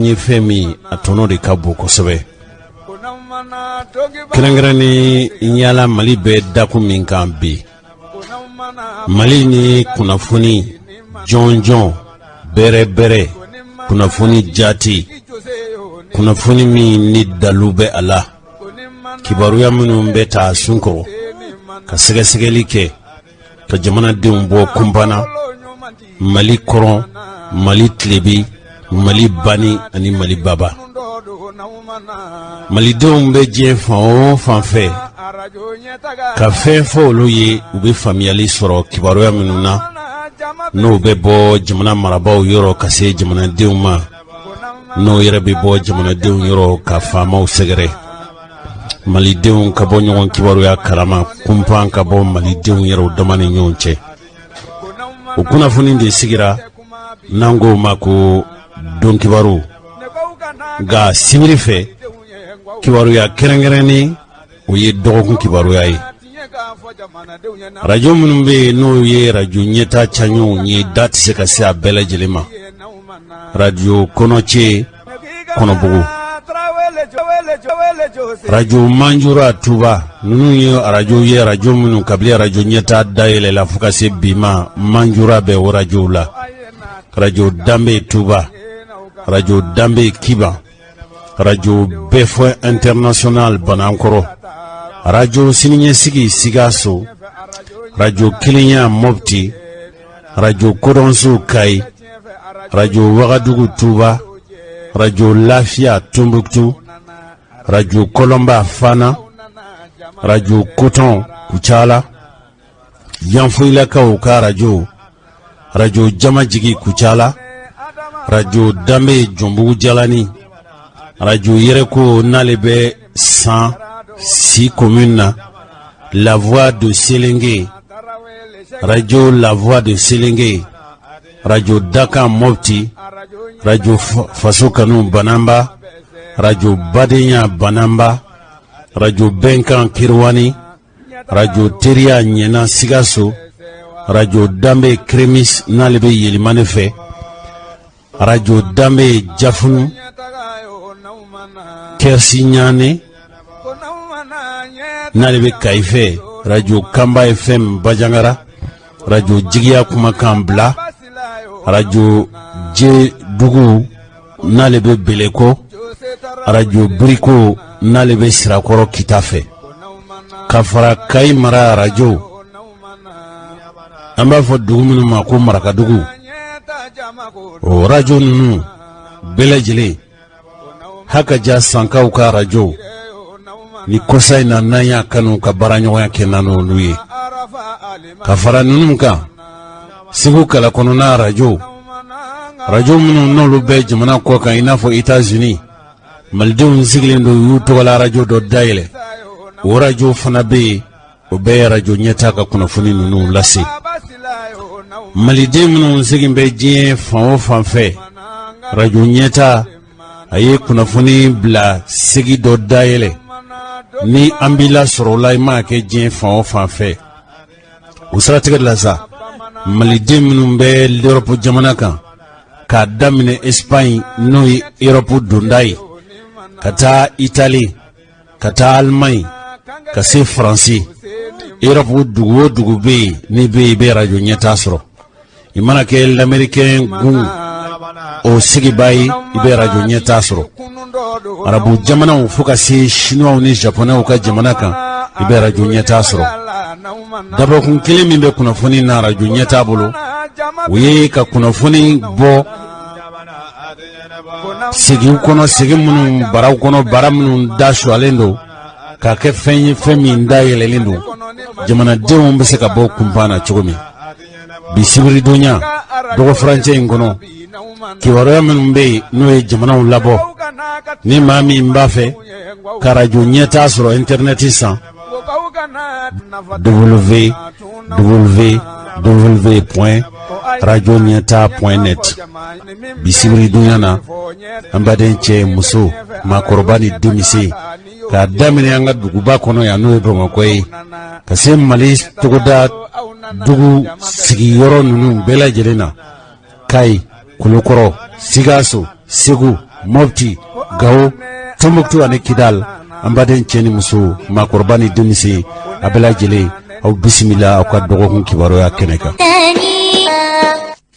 Ye fɛn min a tɔnɔ de ka bon kosɛbɛ, kɛrɛnkɛrɛnnen yala Mali bɛ dakun min kan bi, Mali ni kunnafoni jɔnjɔn bɛrɛbɛrɛ, kunnafoni jaati, kunnafoni min ni dalu bɛ a la, kibaruya minnu bɛ taa sun kɔrɔ ka sɛgɛsɛgɛli kɛ ka jamanadenw bɔ kunpan na, Mali kɔrɔn, Mali tilebin, Mali bani ani Mali baba. Malidenw bɛ diɲɛ fan o fan fɛ, ka fɛn fɔ olu ye, u bɛ faamuyali sɔrɔ kibaruya minnu na, n'o bɛ bɔ jamana marabaaw yɔrɔ ka se jamanadenw ma, n'o yɛrɛ bɛ bɔ jamanadenw yɔrɔ ka faamaw sɛgɛrɛ. Malidenw ka bɔ ɲɔgɔn kibaruya kalama, kunpan ka bɔ malidenw yɛrɛw dama ni ɲɔgɔn cɛ. O kunnafoni de sigira n'an k'o ma ko don kibaru. Nka sibiri fɛ, kibaruya kɛrɛnkɛrɛnnen, o ye dɔgɔkun kibaruya ye. Arajo minnu bɛ yen, n'o ye arajo ɲɛta caɲɔgɔnw ye, da tɛ se ka se a bɛɛ lajɛlen ma. Arajo kɔnɔcɛ Kɔnɔbugu, arajo Manjura Tuba, ninnu ye arajo ye, arajo minnu kabini arajo ɲɛta dayɛlɛla fo ka se bi ma, Manjura bɛ o arajow la. Arajo Danbe Tuba, arajo Danbe Kiban, arajo Bɛɛfɔ International Banankɔrɔ, arajo Siniɲɛsigi Sikaso, arajo Kelenya Mɔpti, arajo Kodɔnso Kayi, arajo Wagadugu Tuba, arajo Lafiya Tunbuktu, arajo Kɔlɔnba Fana, arajo Kotɔn Kucala, Yanfoyilakaw ka arajo, arajo Jamajigi Kucala, arajo Danbe Jɔnbugu Jalani, arajo Yɛrɛko n'ale bɛ San Si commune na, La Voix de Selenge, radio La Voix de Selenge, radio Dakan Mopti, radio Faso Kanu Banamba, radio Badenya Banamba, radio Bɛnkan Kirwani, radio Teriya Ɲɛna Sikaso, radio Danbe Kremis n'ale bɛ Yelimane fɛ, arajo Danbe Jafunu Kɛrisi Ɲaane n'ale bɛ Kayi fɛ, arajo Kanba FM Bajangara, arajo Jigiya Kumakan Bila, arajo Jedugu n'ale bɛ Beleko, arajo Biriko n'ale bɛ Sirakɔrɔ Kita fɛ, ka fara Kayi mara arajo, an b'a fɔ dugu minnu ma ko Marakadugu, o arajo ninnu bɛɛ lajɛlen haka ja sankaw ka arajo ni kɔsa in na, n'an y'a kanu ka baaraɲɔgɔnya kɛ n'an n'olu ye. Ka fara ninnu kan, Segu kala kɔnɔna arajo, arajo minnu n'olu bɛ jamana kɔ kan, i n'a fɔ États-Unis, malidenw sigilen don, u y'u tɔgɔla arajo dɔ dayɛlɛ, o arajo fana bɛ yen, o bɛɛ ye arajo ɲɛta ka kunnafoni ninnu lase. Maliden minnu sigilen bɛ diɲɛ fan o fan fɛ, arajo ɲɛta a ye kunnafoni bila segi dɔ dayɛlɛ, ni an b'i lasɔrɔ o la, i mana kɛ diɲɛ fan o fan fɛ. O siratigɛ la sa, maliden minnu bɛ l'Europe jamana kan, k'a daminɛ Espagne, n'o ye Europe donda ye, ka taa Italie, ka taa Allemagne, ka se Faransi, Europe dugu o dugu bɛ yen, n'i bɛ yen, i bɛ arajo ɲɛta sɔrɔ. I mana kɛ lamɛrikɛn gun o sigibaa ye, i bɛ arajo ɲɛta sɔrɔ. Arabu jamanaw fo ka se Chinois ni Japonais ka jamana kan, i bɛ arajo ɲɛta sɔrɔ. Dabɔkun kelen min bɛ kunnafoni na arajo ɲɛta bolo, o ye ka kunnafoni bɔ segiw kɔnɔ, segi minnu baraw kɔnɔ, bara minnu da suwalen don, k'a kɛ fɛn ye, fɛn min da yɛlɛlen don, jamanadenw bɛ se ka bɔ kunpan na cogo min. Bi sibiridonya dɔgɔ furancɛ in kɔnɔ, kibaruya minnu bɛ yen, n'o ye jamanaw labɔ, ni maa min b'a fɛ ka arajo ɲɛta sɔrɔ intɛrɛnɛti san, www.radioɲɛta.net. Bi sibiridonya na, an baden cɛ, muso, maakɔrɔba ni denmisɛn, k'a daminɛ an ka duguba kɔnɔ yan, n'o ye Bamakɔ ye, ka se Mali togoda dugu sigiyɔrɔ ninnu bɛɛ lajɛlen na, Kayi, Kulukɔrɔ, Sikaso, Segu. Mɔpti, Gawo, Tɔnbɔkutu ani Kidal. An baden cɛ ni muso, maakɔrɔba ni denmisɛn, a bɛɛ lajɛlen, aw bisimila aw ka dɔgɔkun kibaruya kɛnɛ kan.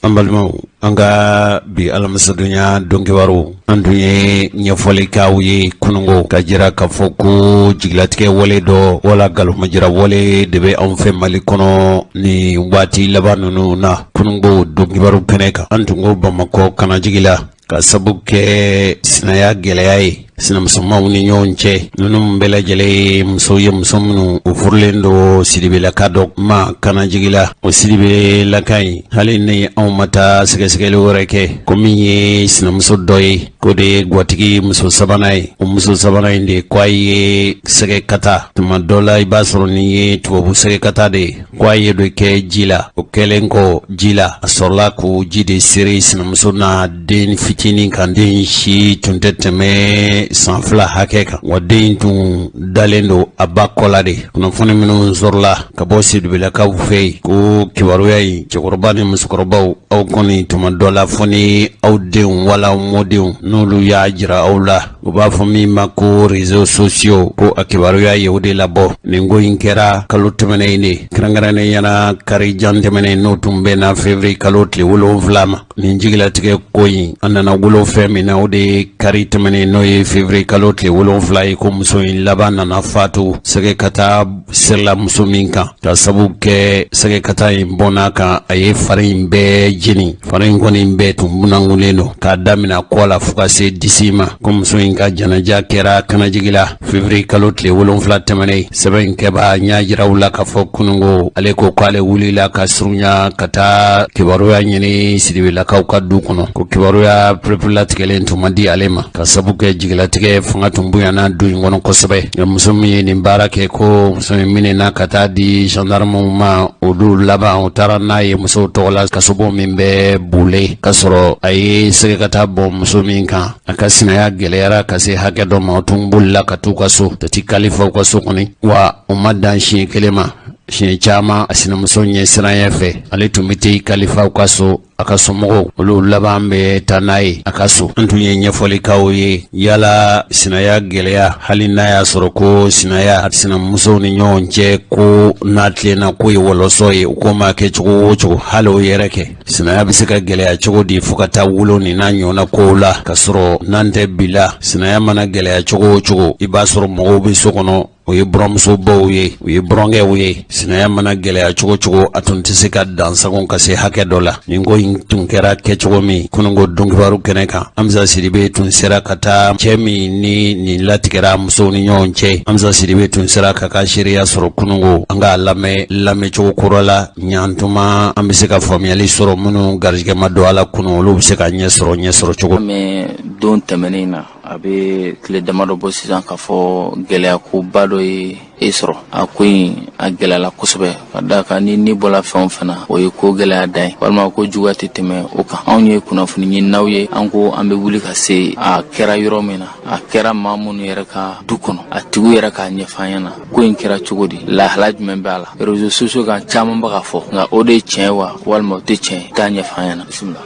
An balimaw, an ka bi alamisadonya donkibaru, an tun ye ɲɛfɔli k'aw ye kunungo ka jira k'a fɔ ko jigilatigɛ wale dɔ wala galomajira wale de bɛ anw fɛ Mali kɔnɔ nin waati laban ninnu na. Kunungo donkibaru kɛnɛ kan, an tun ko Bamakɔ Kanajigi la, ka sabu kɛ sinaya gɛlɛya ye sinamusomaw ni ɲɔgɔn cɛ, ninnu bɛɛ lajɛlen ye muso ye, muso minnu u furulen don Sidibelaka dɔ ma Kanajigi la. O Sidibelaka in, hali ni anw ma taa sɛgɛsɛgɛli wɛrɛ kɛ, ko min ye sinamuso dɔ ye, k'o de ye gwatigi muso sabanan ye. O muso sabanan in de ko a ye sɛgɛ kata. Tuma dɔ la, i b'a sɔrɔ nin ye tubabu sɛgɛ kata de ye, ko a ye dɔ kɛ ji la. O kɛlen kɔ ji la, a sɔrɔla k'o ji de seri sinamuso n'a den fitinin kan. Den si tun tɛ tɛmɛ san 2 hakɛ kan, wa den tun dalen don a ba kɔ la de. Kunnafoni minnu sɔrɔla ka bɔ Sidibelakaw fɛ yen, ko kibaruya in, cɛkɔrɔba ni musokɔrɔbaw, aw kɔni tuma dɔ la, fɔ ni aw denw wala mɔdenw n'olu y'a jira aw la, u b'a fɔ min ma ko réseaux sociaux, ko a kibaruya ye o de labɔ. Nin ko in kɛra kalo tɛmɛnen in de, kɛrɛnkɛrɛnnenya la kari jan tɛmɛnen, n'o tun bɛnna février kalo tile 7 ma. Nin jigilatigɛ ko in, an nana wolo fɛn min na, o de ye kari tɛmɛnen, n'o ye février kalo tile 7 ye, ko muso in laban nana fatu sɛgɛ kata serila muso min kan. Ka sabu kɛ sɛgɛ kata in bɔnna kan, a ye fari in bɛɛ jeni. Fari in kɔni bɛɛ tun bunangulen don k'a damina kɔ la fo ka se disi ma. Ko muso in ka janaja kɛra Kanajigi la février kalo tile 7 tɛmɛnen. Sɛbɛn in kɛba y'a jira u la k'a fɔ kunungo, ale ko k'ale wulila ka surunya ka taa kibaruya ɲini Sidibelakaw ka du kɔnɔ, ko kibaruya pereperelatigɛlen tun ma di ale ma, ka sabu kɛ jigilatigɛ fanga tun bonyana du in kɔnɔ kosɛbɛ. Nka muso min ye nin baara kɛ, ko muso in minɛna ka taa di gendarmew ma. Olu laban, u taara n'a ye musow tɔgɔ la kasobon min bɛ Bule, k'a sɔrɔ a ye sɛgɛ ka taa bɔn muso min kan, a ka sinaya gɛlɛyara ka se hakɛ dɔ ma, o tun bolila ka t'u ka so tati kalifa u ka so kɔnɔ. Wa o ma dan siɲɛ kelen ma, siɲɛ caman, a sinamuso ɲɛ siranya fɛ, ale tun bɛ t'i kalifa u ka so, a ka somɔgɔw olu laban bɛ taa n'a ye a ka so. An tun ye ɲɛfɔli k'aw ye yala sinaya gɛlɛya, hali n'a y'a sɔrɔ ko sinaya sinamusow ni ɲɔgɔn cɛ, ko n'a tilenna k'o ye wɔlɔsɔ ye, u ko maa kɛ cogo o cogo, hali o yɛrɛ kɛ, sinaya bɛ se ka gɛlɛya cogo di fo ka taa wolo nin n'a ɲɔgɔnna kow la? Ka sɔrɔ n'an tɛ bi la, sinaya mana gɛlɛya cogo o cogo, i b'a sɔrɔ mɔgɔw bɛ so kɔnɔ, o ye buranmusobaw ye, o ye burankɛw ye. Sinaya mana gɛlɛya cogo cogo, a tun tɛ se ka dansagon ka se hakɛ dɔ la. Nin ko in tun kɛra kɛcogo min, kununko donkibaru kɛnɛ kan, Hamza Sidibe tun sera ka taa cɛ min ni nin latigɛra musow ni ɲɔgɔn cɛ. Hamza Sidibe tun sera ka ka seereya sɔrɔ kununko. An k'a lamɛn lamɛncogo kura la ɲantuma, an bɛ se ka faamuyali sɔrɔ. Minnu garijɛgɛ ma don a la kunun, olu bɛ se ka ɲɛ sɔrɔ, ɲɛ sɔrɔ cogo. Mais don tɛmɛnen na, a bɛ tile damadɔ bɔ sisan, k'a fɔ gɛlɛya koba dɔ ye e sɔrɔ. A ko in a gɛlɛyala kosɛbɛ, ka da kan ni ni bɔla fɛn o fɛn na, o ye ko gɛlɛya dan ye, walima ko juguya tɛ tɛmɛ o kan. Anw ye kunnafoni ɲininaw ye, an ko an bɛ wuli ka se a kɛra yɔrɔ min na, a kɛra maa minnu yɛrɛ ka du kɔnɔ, a tigiw yɛrɛ k'a ɲɛfɔ an ɲɛna ko in kɛra cogo di, lahala jumɛn b'a la. Réseaux sociaux kan, caman bɛ ka fɔ, nka o de ye tiɲɛ wa walima o tɛ tiɲɛ ye, t'a ɲɛfɔ an ɲɛna. Bisimila.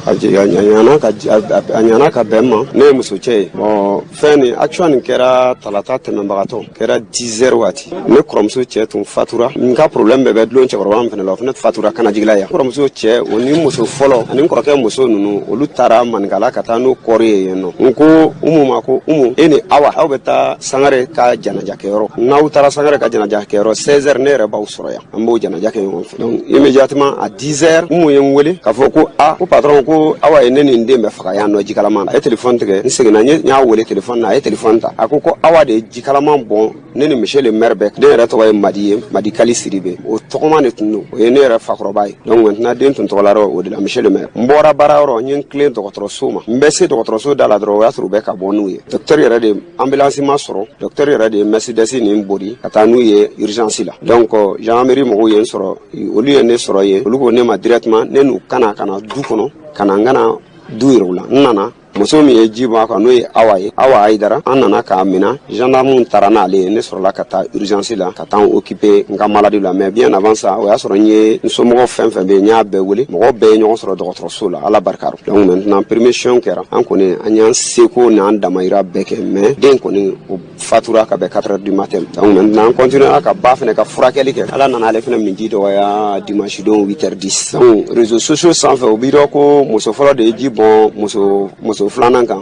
A ɲana ka bɛn ma, ne ye muso cɛ ye. Bon, fɛn nin, action nin kɛra talata tɛmɛnbagatɔ, kɛra 10 heures waati. Ne kɔrɔmuso cɛ tun fatura. N ka problème bɛɛ bɛ dulon cɛkɔrɔba min fɛnɛ la, o fɛnɛ fatura Kanajigila yan. Kɔrɔmuso cɛ, o ni muso fɔlɔ ani n kɔrɔkɛ muso ninnu, olu taara Maninkala ka taa n'o kɔɔri ye yen nɔ. N ko Umu ma ko Umu, e ni Awa, aw bɛ taa Sangare ka janaja kɛyɔrɔ. N'aw taara Sangare ka janaja kɛyɔrɔ, 16 heures, ne yɛrɛ b'aw sɔrɔ yan, an b'o janaja kɛ ɲɔgɔn fɛ. Donc immédiatement à 10 heures, Umu ye n wele k'a fɔ ko a ko patron, ko Awa ye ne ni n den bɛɛ faga yan nɔ jikalaman na. A ye téléphone tigɛ. N seginna, n y'a wele téléphone na, a ye téléphone ta. A ko ko Awa de ye jikalaman bɔn ne ni monsieur le maire bɛɛ. Den yɛrɛ tɔgɔ ye Madi ye, Madi Kali Sidibe, o tɔgɔma de tun don, o ye ne yɛrɛ fakɔrɔba ye. Donc maintenant, den tun tɔgɔla o de la monsieur le maire. N bɔra baarayɔrɔ, n ye n tilen dɔgɔtɔrɔso ma. N bɛ se dɔgɔtɔrɔso da la dɔrɔn, o y'a sɔrɔ u bɛ ka bɔ n'u ye. Docteur yɛrɛ de, ambulance ma sɔrɔ, docteur yɛrɛ de ye Mercedes nin bori ka taa n'u ye urgence la. Donc gendarmerie mɔgɔw ye n sɔrɔ, olu ye ne sɔrɔ yen. Olu ko ne ma directement ne n'u kana ka na du kɔnɔ, ka na n kana du yɛrɛ la. N nana. Muso min ye ji bɔn a kan, n'o ye Awa ye, Awa Ayidara, an nana k'a minɛ, gendarme taara n'ale ye. Ne sɔrɔla ka taa urgence la ka taa n occuper n ka maladie la. Mais bien avant ça, o y'a sɔrɔ n ye n somɔgɔw fɛn fɛn bɛ yen, n y'a bɛɛ wele, mɔgɔw bɛɛ ye ɲɔgɔn sɔrɔ dɔgɔtɔrɔso la, Ala barika rɔ. Donc maintenant, premier soin kɛra, an kɔni an y'an seko n'an damayira bɛɛ kɛ, mais den kɔni o fatura ka bɛn 4 heures du matin. Donc maintenant, an continuera ka ba fɛnɛ ka furakɛli kɛ. Ala nana ale fɛnɛ min ji dɔgɔya dimanche don 8 heures 10. Donc réseaux sociaux sanfɛ, o b'i dɔn ko muso fɔlɔ de ye ji bɔn muso filanan kan.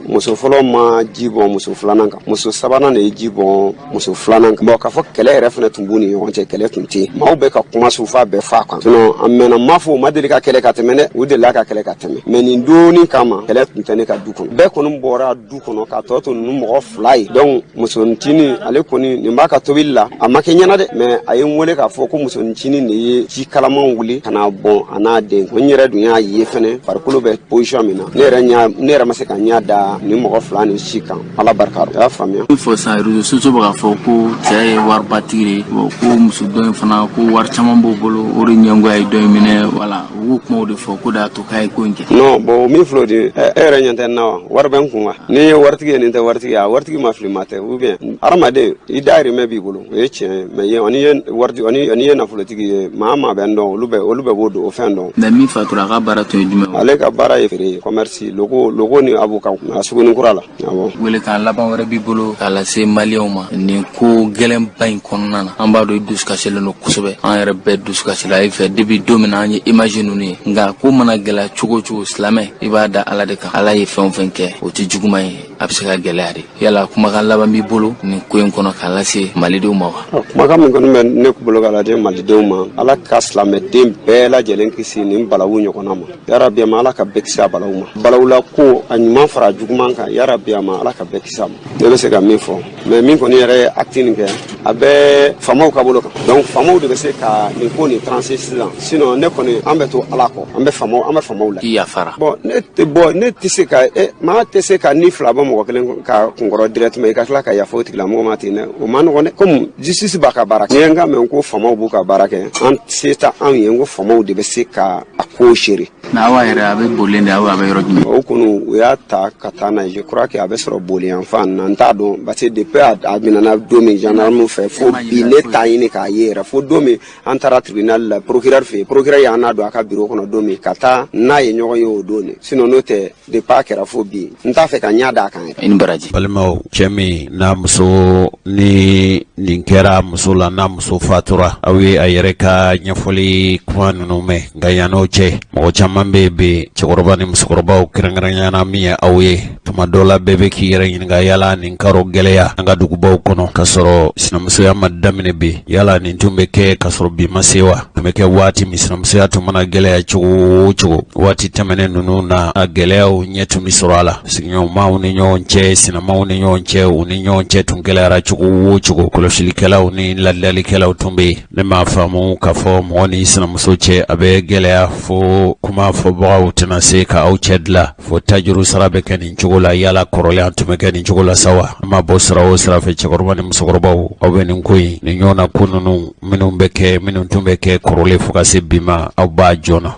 Muso fɔlɔ ma ji bɔn muso filanan kan, muso sabanan de ye ji bɔn muso filanan kan. Bon, k'a fɔ kɛlɛ yɛrɛ fɛnɛ tun b'u ni ɲɔgɔn cɛ, kɛlɛ tun tɛ yen. Maaw bɛ ka kuma sufa bɛɛ fa kan, sinon an mɛnna m'a fɔ u ma deli ka kɛlɛ ka tɛmɛ dɛ, u delila ka kɛlɛ ka tɛmɛ, mais nin donni kama kɛlɛ tun tɛ ne ka du kɔnɔ. Bɛɛ kɔni bɔra du kɔnɔ ka tɔ to ninnu mɔgɔ fila ye. Donc musonicinin ale kɔni nin b'a ka tobili la, a ma kɛ ɲɛna dɛ, mais a ye n wele k'a fɔ ko musonicinin de ye ji kalaman wuli ka na bɔn a n'a den. N yɛrɛ dun y'a ye fɛnɛ farikolo bɛ position min na, ne yɛrɛ ma se ka ɲɛ da nin mɔgɔ fila ni si kan, Ala barika rɔ, i y'a faamuya. Min fɔ sisan, réseaux sociaux bɛ k'a fɔ ko cɛ ye waribatigi de ye, ko muso dɔ in fana ko wari caman b'o bolo, o de ɲɛngoya ye dɔ in minɛ. Wala u b'o kumaw de fɔ ko de y'a to k'a ye ko in kɛ. Non, bon, min filɛ o de ye, e yɛrɛ ɲɛ tɛ n na wa? Wari bɛ n kun wa? N'i ye waritigi ye, nin tɛ waritigi ye, a waritigi ma fili ma tɛ, ou bien hadamaden i dahirimɛ b'i bolo, o ye tiɲɛ ye, mais n'i ye nafolotigi ye, maa maa bɛ n dɔn, olu bɛɛ b'o dɔn, o fɛn dɔn. Mais min fatura, a ka baara tun ye jumɛn ye? Ale ka baara ye feere ye, commerce, logo ni avocat a Sugunikura la, awɔ. Welekan laban wɛrɛ b'i bolo k'a lase Maliyɛnw ma nin ko gɛlɛnba in kɔnɔna na? An b'a dɔn i dusukasilen don kosɛbɛ, an yɛrɛ bɛɛ dusukasila i fɛ depuis don min na an ye image ninnu ye. Nka ko mana gɛlɛya cogo o cogo, silamɛ i b'a da Ala de kan. Ala ye fɛn o fɛn kɛ, o tɛ juguman ye, a bɛ se ka gɛlɛya de. Yala kumakan laban b'i bolo nin ko in kɔnɔ k'a lase Malidenw ma wa? Kumakan min kɔni bɛ ne bolo k'a lase Malidenw ma, Ala ka silamɛden bɛɛ lajɛlen kisi nin balawu ɲɔgɔnna ma, yarabi ma, Ala ka bɛɛ kisi a balawu ma, balawula ko a ɲuman fara juguman kan, yarabi ma, Ala ka bɛɛ kisi a ma. Ne bɛ se ka min fɔ, mais min kɔni yɛrɛ ye acte nin kɛ, a bɛ faamaw ka bolo kan. Donc faamaw de bɛ se ka nin ko nin trancher sisan, sinon ne kɔni an bɛ to Ala kɔ, an bɛ faamaw la. K'i yafara? Bon, ne tɛ bɔ, ne tɛ se ka maa tɛ se ka ni fila bɔ mɔgɔ kelen ka kunkɔrɔ directement, i ka tila ka yafa o tigilamɔgɔ ma ten dɛ, o ma nɔgɔn dɛ. Comme justice b'a ka baara kɛ, n'i ye n ka mɛn ko faamaw b'u ka baara kɛ, an se tɛ anw ye, n ko faamaw de bɛ se ka a ko gérer. Mais awa yɛrɛ a bɛ bolilen de, aw a bɛ yɔrɔ jumɛn? O kɔni, u y'a ta ka taa n'a ye, je crois que a bɛ sɔrɔ boli yan fan na, n t'a dɔn, parce que depuis a minɛna don min gendarme fɛ fo bi, ne t'a ɲini k'a ye yɛrɛ, fo don min an taara tribunal la, procureur fɛ yen, procureur y'an n'a don a ka bureau kɔnɔ don min ka taa n'a ye ɲɔgɔn ye o don de. Sinon n'o tɛ, depuis a kɛra fo bi, n t'a fɛ ka ɲɛ d'a kan yɛrɛ. I ni baraji. Balimaw, cɛ min n'a muso ni nin kɛra muso la, n'a muso fatura, aw ye a yɛrɛ ka ɲɛfɔli kuma ninnu mɛn. Nka yann'o cɛ, mɔgɔ caman bɛ yen bi, cɛkɔrɔba ni musokɔrɔbaw, kɛrɛnkɛrɛnnenya la min ye aw ye, tuma dɔ la bɛɛ bɛ k'i yɛrɛ ɲininka yala nin karo gɛlɛya an ka dugubaw kɔnɔ k'a sɔrɔ sinamusoya ma daminɛ bi, yala nin tun bɛ kɛ k'a sɔrɔ bi ma se wa? Tun bɛ kɛ waati min sinamusoya tun mana gɛlɛya cogo o cogo, waati tɛmɛnen ninnu na, a gɛlɛyaw ɲɛ tun bɛ sɔrɔ a la sigiɲɔgɔnmaw ni ɲɔgɔn cɛ, sinamaw ni ɲɔgɔn cɛ, u ni ɲɔgɔn cɛ tun gɛlɛyara cogo o cogo, kɔlɔsilikɛlaw ni ladiyalikɛlaw tun bɛ yen. Ne m'a faamu k'a fɔ mɔgɔ ni sinamuso cɛ a bɛ gɛlɛya fo kuma fɔbagaw tɛna se ka aw cɛ dilan, fo tajuru sara bɛ kɛ nin cogo la. Yala kɔrɔlen tun bɛ kɛ nin cogo la sa wa? An ma bɔ sira o sira fɛ, cɛkɔrɔba ni musokɔrɔbaw, aw bɛ nin ko in nin ɲɔgɔnna ko ninnu minnu bɛ kɛ, minnu tun bɛ kɛ kɔrɔlen fo ka se bi ma, aw b'a joona.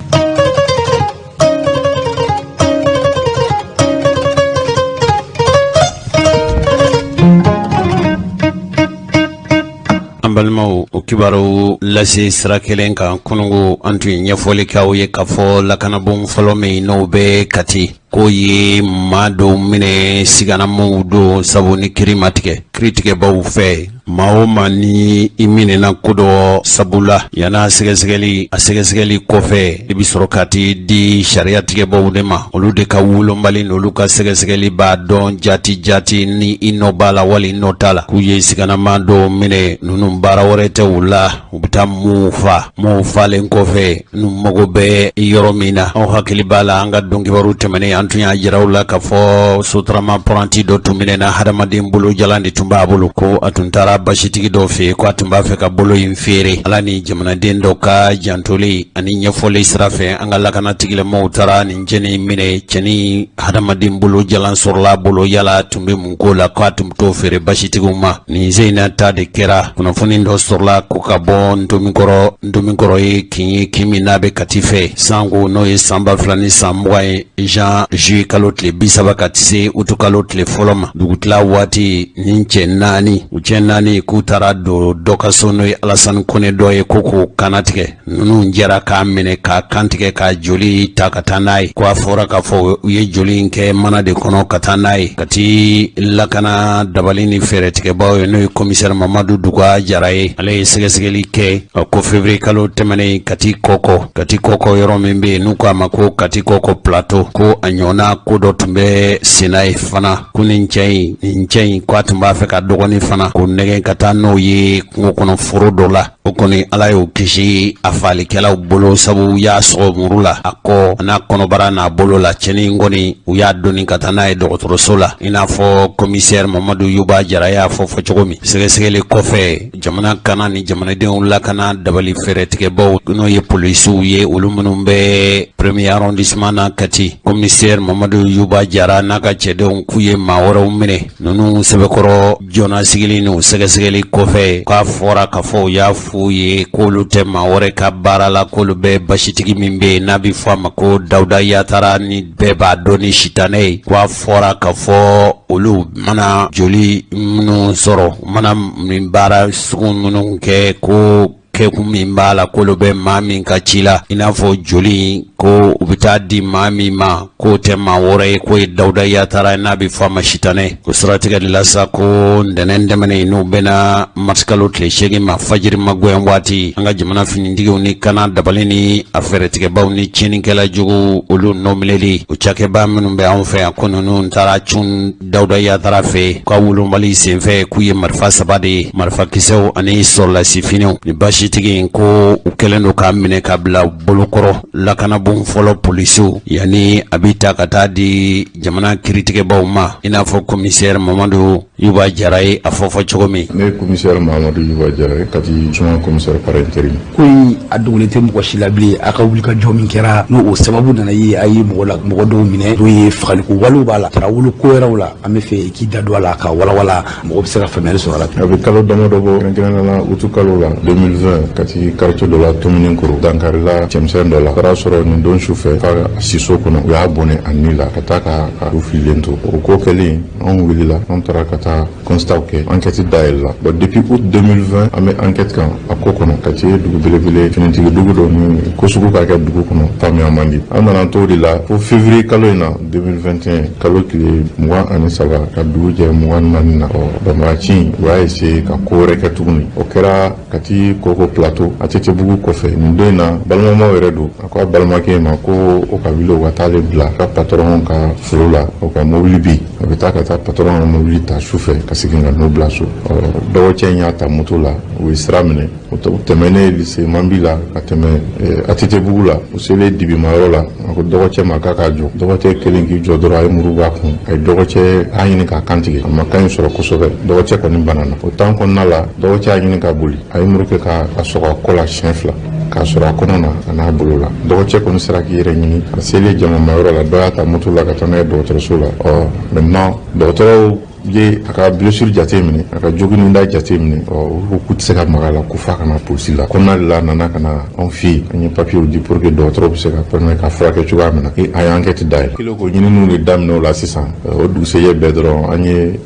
An balimaw, o kibaru lase sira kelen kan, kunungo an tun ye ɲɛfɔli kɛ aw ye k'a fɔ lakanabon fɔlɔ min n'o bɛ Kati, k'o ye maa dɔw minɛ, siganamaw don, sabu ni kiri ma tigɛ kiritigɛbaw fɛ, maa o maa ni i minɛna ko dɔ sabu la, yan'a sɛgɛsɛgɛli, a sɛgɛsɛgɛli kɔfɛ, i bɛ sɔrɔ ka t'i di sariya tigɛbaw de ma, olu de ka wolomali n'olu ka sɛgɛsɛgɛli b'a dɔn jati jati ni i nɔ b'a la wali i nɔ t'a la. K'u ye siganama dɔw minɛ, ninnu baara wɛrɛ tɛ u la, u bɛ taa maaw fa, maaw falen kɔfɛ n'u mago bɛ yɔrɔ min na. Aw hakili b'a la, an ka donkibaru tɛmɛnen, an tun y'a jira aw la k'a fɔ Sotrama apprenti dɔ tun minɛna, hadamaden bolo jalan de tun tun b'a bolo, ko a tun taara basitigi dɔ fɛ yen, ko a tun b'a fɛ ka bolo in feere. Ala ni jamanaden dɔ ka jantoli ani ɲɛfɔli sira fɛ, an ka lakana tigilamɔgɔw taara nin cɛnin minɛ. Cɛnin hadamaden bolo jalan sɔrɔla a bolo. Yala tun bɛ mun ko la ko a tun bɛ t'o feere basitigiw ma? Nin sen in na ta de kɛra. Kunnafoni dɔ sɔrɔla ko ka bɔ Ntomikɔrɔ. Ntomikɔrɔ ye kin ye, kin min n'a bɛ Kati fɛ. Sanko n'o ye san 2020 ye, jan juillet kalo tile 30 ka se utu kalo tile 1 ma, dugutila waati, nin cɛ naani, u cɛ naani, k'u taara don dɔ ka so, n'o ye Alasani Kone dɔ ye, ko k'o kannatigɛ. Ninnu jɛra k'a minɛ, k'a kantigɛ, k'a joli ta ka taa n'a ye. Ko a fɔra k'a fɔ u ye joli in kɛ mana de kɔnɔ ka taa n'a ye Kati. Lakana dabali ni fɛɛrɛtigɛbaw ye, n'o ye komisɛri Mamadu Duga Jara ye, ale ye sɛgɛsɛgɛli kɛ ko février kalo tɛmɛnen, Kati Kɔkɔ, Kati Kɔkɔ yɔrɔ min bɛ yen n'u k'a ma ko Kati Kɔkɔ Plateau, ko a ɲɔgɔnna ko dɔ tun bɛ senna ye fana, ko nin cɛ in ko a tun b'a fɛ ka dɔgɔnin fana ko nɛgɛn ka taa n'o ye kungo kɔnɔ foro dɔ la. O kɔni, Ala y'o kisi a falikɛlaw bolo, sabu u y'a sɔgɔ muru la a kɔ n'a kɔnɔbara n'a bolo la. Cɛnin kɔni, u y'a doni ka taa n'a ye dɔgɔtɔrɔso la, i n'a fɔ komisɛri Mamadu Yuba Jara y'a fɔ fɔ cogo min. Sɛgɛsɛgɛli kɔfɛ, jamana kana ni jamanadenw lakana dabali fɛɛrɛtigɛbaw, n'o ye polisiw ye, olu minnu bɛ premier arrondissement na Kati, komisɛri Mamadu Yuba Jara n'a ka cɛdenw k'u ye maa wɛrɛw minɛ. Ninnu sɛbɛkɔrɔ joona sigili n'u sɛgɛsɛgɛli kɔfɛ, k'a fɔra k'a fɔ u y'a f'u ye k'olu tɛ maa wɛrɛ ka baara la, k'olu bɛ basitigi min bɛ yen n'a bɛ fɔ a ma ko Dawuda Yatara, ni bɛɛ b'a dɔn ni Sitanɛ ye, ko a fɔra k'a fɔ olu mana joli minnu sɔrɔ, mana nin baara sugu minnu kɛ, ko kɛkun min b'a la, k'olu bɛ maa min ka ci la, i n'a fɔ joli, ko u bɛ taa di maa min ma, k'o tɛ maa wɛrɛ ye, k'o ye Dawuda Yatara ye, n'a bɛ fɔ a ma Sitanɛ. O siratigɛ de la sa, ko ntɛnɛn tɛmɛnen, n'u bɛna marisikalo tile 8 ma, fajiri magoyan waati, an ka jamana finitigiw ni kana dabali ni a fɛɛrɛtigɛbaw ni tiɲɛnikɛla jugu olu nɔminɛli o cakɛba minnu bɛ anw fɛ yan, ko ninnu taara cun Dawuda Yatara fɛ ka wolomali senfɛ, k'u ye marifa saba de ye, marifakisɛw ani sɔrɔlasi finiw. Ni basitigi in, ko u kɛlen don k'a minɛ ka bila bolokɔrɔ lakanabon fɔlɔ polisiw, yanni a bɛ ta ka taa di jamana kiiritigɛbaw ma, i n'a fɔ komisɛri Mamadu Yuba Jara ye a fɔ fɔ cogo min. Ne ye komisɛri Mamadu Yuba Jara ye, Kati suma commissaire par intérim. Ko in a dogolen tɛ mɔgɔ si la bilen. A ka wuli ka jɔ min kɛra, n'o o sababu nana ye, a ye mɔgɔ la mɔgɔ dɔw minɛ, n'o ye fagaliko walew b'a la, taara wolo ko wɛrɛw la, an bɛ fɛ i k'i da don a la ka walawala, mɔgɔ bɛ se ka faamuyali sɔrɔ a la. A bɛ kalo damadɔ bɔ, kɛrɛnkɛrɛnnenya la utu kalo la 2020, Kati quartier dɔ la, Tominikoro, dankarila cɛmisɛn dɔ la. Taara sɔrɔ nin don sufɛ ka siso kɔnɔ, u y'a bɔnɛ a ni la ka taa ka a fililen to. O ko kɛlen, anw wulila, anw taara ka taa constat kɛ, enquête dayɛlɛla. Bon, depuis août 2020, an bɛ enquête kan a ko kɔnɔ. Kati ye dugu belebele, finitigi dugu dɔ, ni ko sugu ka kɛ dugu kɔnɔ, faamuya man di. An nana to de la fo février kalo in na 2021, kalo tile 23 ka dugu jɛ 24 na, ɔ banbagaci u y'a essayer ka ko wɛrɛ kɛ tuguni. O kɛra Kati Koko Plateau, ATT-bugu kɔfɛ. Nin don in na, balimamaw yɛrɛ don. A ko a balimakɛ ma ko o ka wuli, o ka t'ale bila ka patron ka foro la, o ka mobili bi, a bɛ taa ka taa patron ka mobili ta su fɛ ka segin ka n'o bila so. Ɔ dɔgɔcɛ in y'a ta moto la, u ye sira minɛ, o tɛmɛnen lycée Manbi la ka tɛmɛ ATT-bugu la, u selen dibimayɔrɔ la, a ko dɔgɔcɛ ma k'a k'a jɔ. Dɔgɔcɛ kelen k'i jɔ dɔrɔn, a ye muru b'a kun, a ye dɔgɔcɛ a ɲini k'a kantigɛ, a ma kan in sɔrɔ kosɛbɛ. Dɔgɔcɛ kɔni banana. O temps kɔnɔna la, dɔgɔcɛ y'a ɲini ka boli, a ye muru kɛ k'a sɔgɔ a kɔ la siɲɛ fila, k'a sɔrɔ a kɔnɔ na a n'a bolo la. Dɔgɔcɛ kɔni sera k'i yɛrɛ ɲini. A selen jamamayɔrɔ la, dɔ y'a ta moto la ka taa n'a ye dɔgɔtɔrɔso la. Ɔ maintenant, dɔgɔtɔrɔw ye a ka blessure jate minɛ, a ka jogininda jate minɛ, ɔ u ko k'u tɛ se ka maga a la, ko f'a ka na polisi la. Kɔnɔna de la, a nana ka na anw fɛ yen. An ye papiyew di pour que dɔgɔtɔrɔw bɛ se ka permettre ka furakɛ cogoya min na. E an ye enquête dayɛlɛ, kɛlen k'o ɲininiw de daminɛ o la sisan. O dugusɛjɛ bɛɛ dɔrɔn, an ye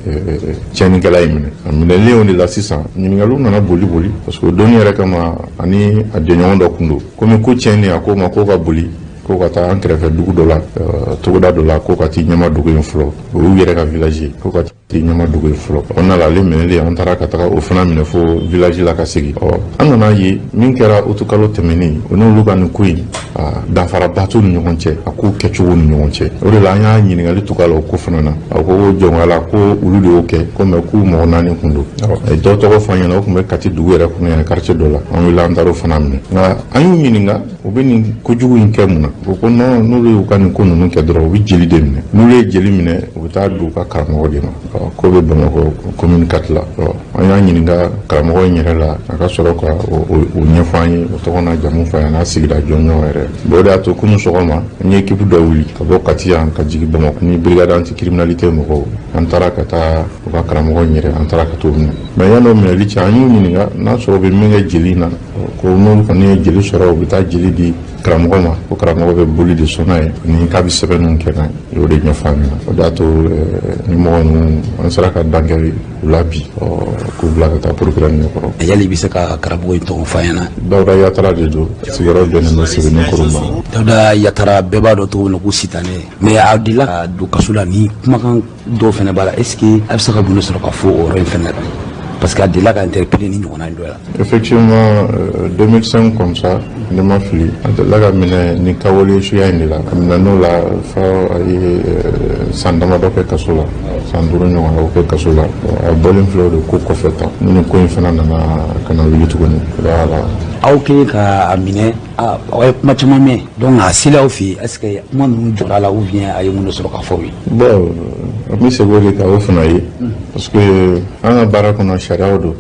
tiɲɛnikɛla in minɛ. A minɛlen o de la sisan, ɲininkaliw nana boli boli, parce que o donni yɛrɛ kama, ani a jɛɲɔgɔn dɔ kun don. Komi ko tiɲɛni, a ko ma k'o ka boli, ko ka taa an kɛrɛfɛ dugu dɔ la, togoda dɔ la, ko ka t'i ɲɛma dugu in fɔlɔ, o y'u yɛrɛ ka village ye, ko ka t'i ɲɛma dugu in fɔlɔ. O nana, ale minɛlen, an taara ka taga o fana minɛ fo village la ka segin. Ɔ an nana ye min kɛra utukalo tɛmɛnen, o n'olu ka nin ko in, danfaraba t'u ni ɲɔgɔn cɛ, a ko kɛcogo ni ɲɔgɔn cɛ. O de la, an y'a ɲininkali tugu a la o ko fana na. A ko jɔnkala ko olu de y'o kɛ, ko mɛ k'u mɔgɔ naani kun don. A ye dɔ tɔgɔ fɔ an ɲɛna, o tun bɛ Kati dugu yɛrɛ kɔnɔ yan, quartier dɔ la. An wulila, an taara o fana minɛ. Nka an y'u ɲininka, u bɛ nin kojugu in kɛ mun na? U ko non, n'olu y'u ka nin ko ninnu kɛ dɔrɔn, u bɛ jeli de minɛ. N'olu ye jeli minɛ, u bɛ taa di u ka karamɔgɔ de ma. Ko bɛ Bamakɔ commune 4 la. An y'a ɲininka karamɔgɔ in yɛrɛ la, a ka sɔrɔ ka o ɲɛfɔ an ye, o tɔgɔ n'a jamu fɔ an ye, n'a sigida jɔnjɔn yɛrɛ. Bon, o de y'a to kunun sɔgɔma n ye équipe dɔ wuli ka bɔ Kati yan ka jigin Bamakɔ ni brigade anticriminalité mɔgɔw. An taara ka taa u ka karamɔgɔ in yɛrɛ, an taara ka t'o minɛ. Mais yan'o minɛli cɛ, an y'u ɲininka n'a sɔrɔ u bɛ min kɛ jeli in na. Ko n'olu kɔni ye jeli sɔrɔ, u bɛ taa jeli di karamɔgɔ ma, ko karamɔgɔ bɛ boli de sɔn n'a ye ani k'a bɛ sɛbɛnniw kɛ n'a ye. O de ɲɛfɔ an ɲɛna. O de y'a to ni mɔgɔ ninnu, an sera ka dankari u la bi, k'u bila ka taa procureur ɲɛkɔrɔ. Yali i bɛ se ka karamɔgɔ in tɔgɔ fɔ an ɲɛna? Dawuda Yatara de don, sigiyɔrɔ bɛnnen bɛ Sebenikɔrɔ ma. Dawuda Yatara, bɛɛ b'a dɔn cogo min na ko sitanɛ, mais a delila ka don kaso la ni kumakan dɔw fana b'a la. Est ce que a bɛ se ka mun de sɔrɔ ka fɔ o yɔrɔ in fana la? Parce que a delila ka interpellé ni ɲɔgɔnna dɔ la. Effectivement, 2005 comme ça, ne ma fili, a delila ka minɛ ni kawale suya in de la. A minɛ n'o la fo a ye san damadɔ kɛ kaso la, san 5 ɲɔgɔn o kɛ kaso la. A bɔlen filɛ o de ko kɔfɛ tan ni nin ko in fana nana ka na wuli tuguni, voilà. Aw kɛlen ka a minɛ, aw ye kuma caman mɛn. Donc a selen aw fɛ yen, est ce que kuma ninnu jɔra la ou bien a ye mun de sɔrɔ ka fɔ aw ye? Bon, an bɛ segin o de kan, o fana ye, parce que an ka baara kɔnɔ, sariyaw don.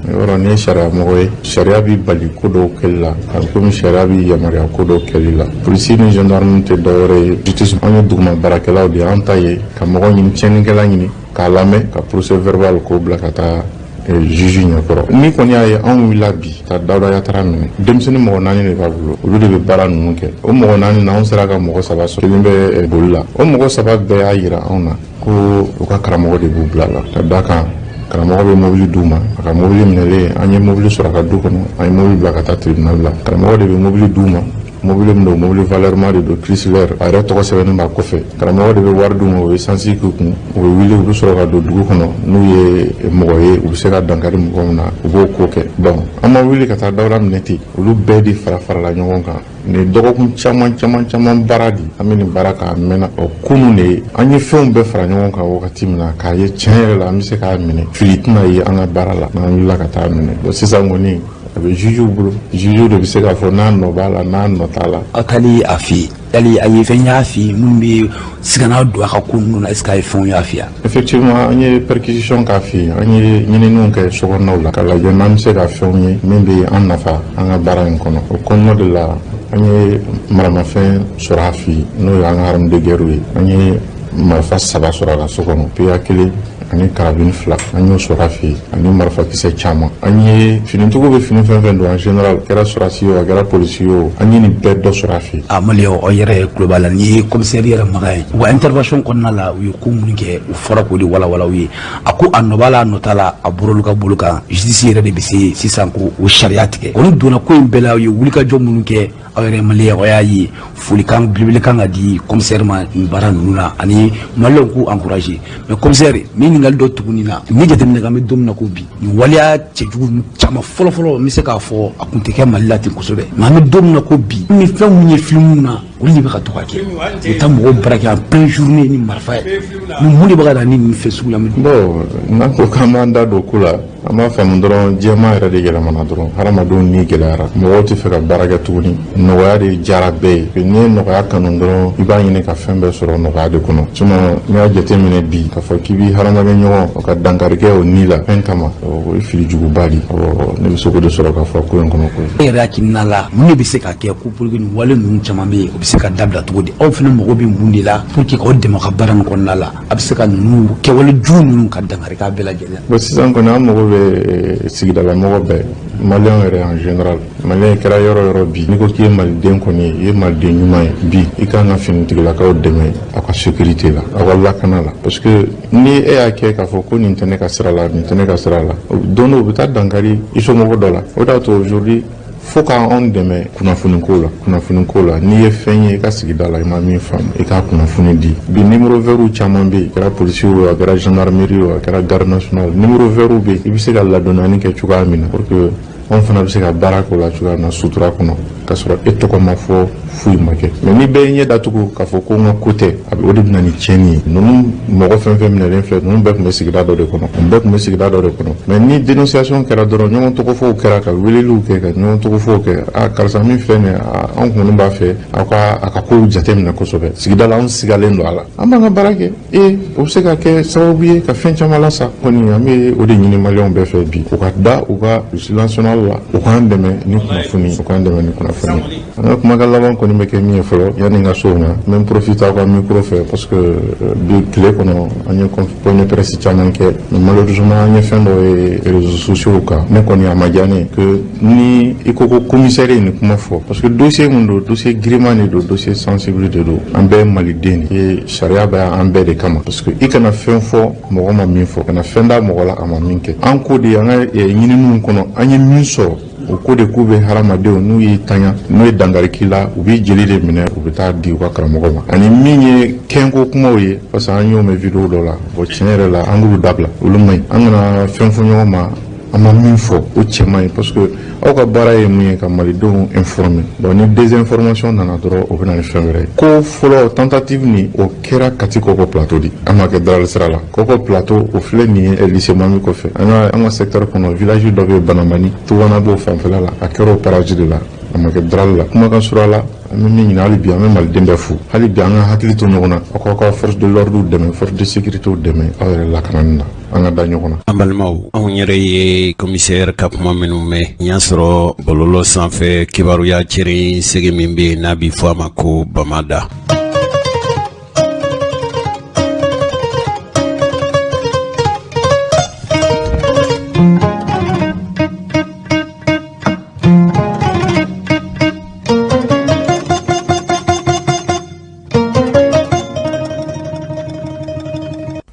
Yɔrɔ n'i ye sariya mɔgɔ ye, sariya b'i bali ko dɔw kɛli la, a bɛ komi sariya b'i yamaruya ko dɔw kɛli la. Polisi ni gendarme tɛ dɔwɛrɛ ye, justice, an ye duguma baarakɛlaw de ye. An ta ye ka mɔgɔ ɲini, tiɲɛnikɛla ɲini k'a lamɛn, ka procès verbal k'o bila ka taa juge ɲɛkɔrɔ. Ni kɔni y'a ye anw wulila bi ka Dawuda Yatara minɛ, denmisɛnnin mɔgɔ naani de b'a bolo, olu de bɛ baara ninnu kɛ. O mɔgɔ naani na, anw sera ka mɔgɔ saba sɔrɔ, kelen bɛ boli la. O mɔgɔ saba bɛɛ y'a yira anw na ko u ka karamɔgɔ de b'u bila la, ka da kan karamɔgɔ bɛ mobili d'u ma. A ka mobili minɛlen, an ye mobili sɔrɔ a ka du kɔnɔ, an ye mobili bila ka taa tribunal la. Karamɔgɔ de bɛ mobili d'u ma, mobili min don, mobili valeur de don, Chrysler, a yɛrɛ tɔgɔ sɛbɛnnen b'a kɔfɛ. Karamɔgɔ de bɛ wari d'u ma, u bɛ essence k'u kun, u bɛ wuli, u bɛ sɔrɔ ka don dugu kɔnɔ. N'u ye mɔgɔ ye, u bɛ se ka dankari mɔgɔ min na, u b'o ko kɛ. Bon, an ma wuli ka taa Dawuda minɛ ten, olu bɛɛ de fara farala ɲɔgɔn kan. Nin dɔgɔkun caman caman caman baara di, an bɛ nin baara k'a mɛnna. Ɔ, kunun de ye an ye fɛnw bɛɛ fara ɲɔgɔn kan wagati min na k'a ye tiɲɛ yɛrɛ la an bɛ se k'a minɛ, fili tɛna ye an ka baara la n'an wulila ka taa minɛ. Bon, sisan kɔni a bɛ jugew bolo, jugew de bɛ se k'a fɔ n'a nɔ b'a la, n'a nɔ t'a la. Aw taali a fɛ yen, yali a ye fɛn y'a fɛ yen minnu bɛ sigana don a ka ko ninnu na? Est ce que a ye fɛnw y'a fɛ yan? Effectivement, an ye perquisition k'a fɛ yen, an ye ɲininiw kɛ sokɔnɔnaw la k'a lajɛ n'an bɛ se ka fɛnw ye min bɛ an nafa an ka baara in kɔnɔ. O kɔnɔna de la, an ye maramafɛn sɔrɔ a fɛ yen, n'o ye an ka arme de guerre ye. An ye marifa saba sɔrɔ a ka so kɔnɔ, PA kelen ani carabine fila, an y'o sɔrɔ a fɛ yen, ani marifakisɛ caman. An ye finitigiw bɛ fini fɛn fɛn don en général, kɛra sɔrɔdasi ye o, a kɛra polisi ye o, an ye nin bɛɛ dɔ sɔrɔ a fɛ yen. A maliyɛnw, aw yɛrɛ tulo b'a la, n'i ye commissaire yɛrɛ makan ye, u ka intervention kɔnɔna la, u ye ko minnu kɛ, u fɔra k'o de walawala u ye. A ko a nɔ b'a la, a nɔ t'a la, a bɔr'olu ka bolo kan. Justice yɛrɛ de bɛ se sisan ko o sariya tigɛ. Olu donna ko in bɛɛ la, u ye wulikajɔ minnu kɛ, aw yɛrɛ maliyɛn, aw y'a ye. Folikan belebele kan ka di commissaire ma nin baara ninnu na, ani maliyɛnw k'u encourager. Mais commissaire, n bɛ ɲininkali dɔ tuguni na. Ni jateminɛ k'an bɛ don min na ko bi, nin waleya cɛjugu ninnu caman, fɔlɔ-fɔlɔ, n bɛ se k'a fɔ a kun tɛ kɛ Mali la ten kosɛbɛ, mais an bɛ don min na ko bi, ni fɛn min ye film na, olu de bɛ ka to ka kɛ, u bɛ taa mɔgɔw braquer en pleine journée ni marifa ye. Ni mun de bɛ ka na ni nin fɛn sugu la? Bon, n'an ko k'an b'an da don ko la, an b'a faamu dɔrɔn, jɛman yɛrɛ de yɛlɛmana dɔrɔn, hadamadenw ni gɛlɛyara, mɔgɔw tɛ fɛ ka baara kɛ tuguni, nɔgɔya de diyara bɛɛ ye. N'i ye nɔgɔya kanu dɔrɔn, i b'a ɲini ka fɛn bɛɛ sɔrɔ nɔgɔya de kɔnɔ. Sinon n'i y'a jateminɛ bi, k'a fɔ k'i b'i hadamaden ɲɔgɔn o ka dankari kɛ o ni la fɛn kama, o ye fili juguba de. Ne bɛ se k'o de sɔrɔ k'a fɔ ko in kɔnɔ ko E yɛrɛ hakilina la, mun de bɛ se ka kɛ ko pour que nin wale ninnu caman bɛ yen, o bɛ se ka dabila cogo di? Aw fana mago bɛ mun de la pour que k'aw dɛmɛ ka baara nin kɔnɔna la, a bɛ se ka ninnu kɛwale jugu ninnu ka dankari k'a bɛɛ lajɛlen? Bon, sisan kɔni an mago bɛ sigidala mɔgɔ bɛɛ, maliyɛn yɛrɛ en général. Maliyɛn kɛra yɔrɔ yɔrɔ bi, n'i ko k'i ye maliden kɔni ye, i ye maliden ɲuman ye bi, i kan ka finitigilakaw dɛmɛ aw ka sécurité la, aw ka lakana la, parce que ni e y'a kɛ k'a fɔ ko nin tɛ ne ka sira la, nin tɛ ne ka sira la, don dɔ u bɛ taa dankari i somɔgɔ dɔ la. O de y'a to aujourd'hui fo k'anw dɛmɛ kunnafoniko la. Kunnafoniko la, n'i ye fɛn ye i ka sigida la, i ma min faamu, i k'a kunnafoni di. Bi numéro vert caman bɛ yen, a kɛra polisi o, a kɛra gendarmerie o, a kɛra garde nationale, numéro vert bɛ yen, i bɛ se ka ladɔnniyani kɛ cogoya min na pour que anw fana bɛ se ka baara k'o la cogoya min na sutura kɔnɔ. k'a sɔrɔ e tɔgɔ ma fɔ, foyi ma kɛ. Mais ni bɛɛ ye ɲɛ datugu k'a fɔ ko n ka ko tɛ, a bɛ o de bɛ na ni tiɲɛni ye. Ninnu mɔgɔ fɛn fɛn minɛlen filɛ, ninnu bɛɛ tun bɛ sigida dɔ de kɔnɔ, nin bɛɛ tun bɛ sigida dɔ de kɔnɔ. Mais ni dénonciation kɛra dɔrɔn, ɲɔgɔn tɔgɔfɔw kɛra, ka weleliw kɛ, ka ɲɔgɔn tɔgɔfɔw kɛ, a karisa min filɛ nin ye, anw kɔni b'a fɛ aw ka a ka kow jateminɛ kosɛbɛ. Sigida la, anw sigalen don a la, an b'an ka baara kɛ. E o bɛ se ka kɛ sababu ye ka fɛn caman lasa. Kɔni an bɛ o de ɲini maliyɛnw bɛɛ fɛ bi, u ka da u ka national la, u k'an dɛmɛ ni kunnafoni, u k'an dɛmɛ ni kunnafoni. An ka kumakan laban kɔni bɛ kɛ min ye fɔlɔ, yanni n ka so ma, n bɛ n profiter aw ka micro fɛ, parce que bi tile kɔnɔ, an ye point de presse caman kɛ, mais malheureusement an ye fɛn dɔ ye réseaux sociaux kan. Ne kɔni, a ma diya ne ye que ni i ko ko commissaire ye nin kuma fɔ, parce que dossier mun don, dossier giriman de don, dossier sensible de don. An bɛɛ ye maliden de ye, sariya bɛ an bɛɛ de kama, parce que i kana fɛn fɔ mɔgɔ ma min fɔ, kana fɛn da mɔgɔ la a ma min kɛ. An ko de, an ka ɲininiw kɔnɔ, an ye min sɔrɔ, o ko de k'u bɛ hadamadenw n'u y'i taɲa, n'u ye dankari k'i la, u b'i jeli de minɛ, u bɛ taa di u ka karamɔgɔ ma. Ani min ye kɛnko kumaw ye, parce que an y'o mɛn vidéo dɔ la. Bon, tiɲɛ yɛrɛ la, an k'olu dabila, olu man ɲi. An kana fɛn fɔ ɲɔgɔn ma an ma min fɔ, o cɛ man ɲi, parce que aw ka baara ye mun ye? Ka malidenw informer. Donc ni désinformation nana dɔrɔn, o bɛ na ni fɛn wɛrɛ ye. Ko fɔlɔ, tentative nin, o kɛra Kati Kɔkɔ Plateau de, an ma kɛ Darali sira la. Kɔkɔ Plateau, o filɛ nin ye lycée Mami kɔfɛ, an ka secteur kɔnɔ, village dɔ bɛ yen, Banamani, Tugana b'o fanfɛla la. A kɛra o parage de la, a ma kɛ Darali la. Kumakan sura la, an bɛ min ɲini hali bi, an bɛ maliden bɛɛ fo. Hali bi, an ka hakili to ɲɔgɔn na. Aw k'aw ka force de l'ordre dɛmɛ, force de sécurité dɛmɛ aw yɛrɛ lakanani na. An ka da ɲɔgɔn na. An balimaw, anw yɛrɛ ye commissaire ka kuma minnu mɛn, n y'a sɔrɔ bɔlɔlɔ sanfɛ, kibaruya cɛrin segi min bɛ yen n'a bɛ fɔ a ma ko Bamada.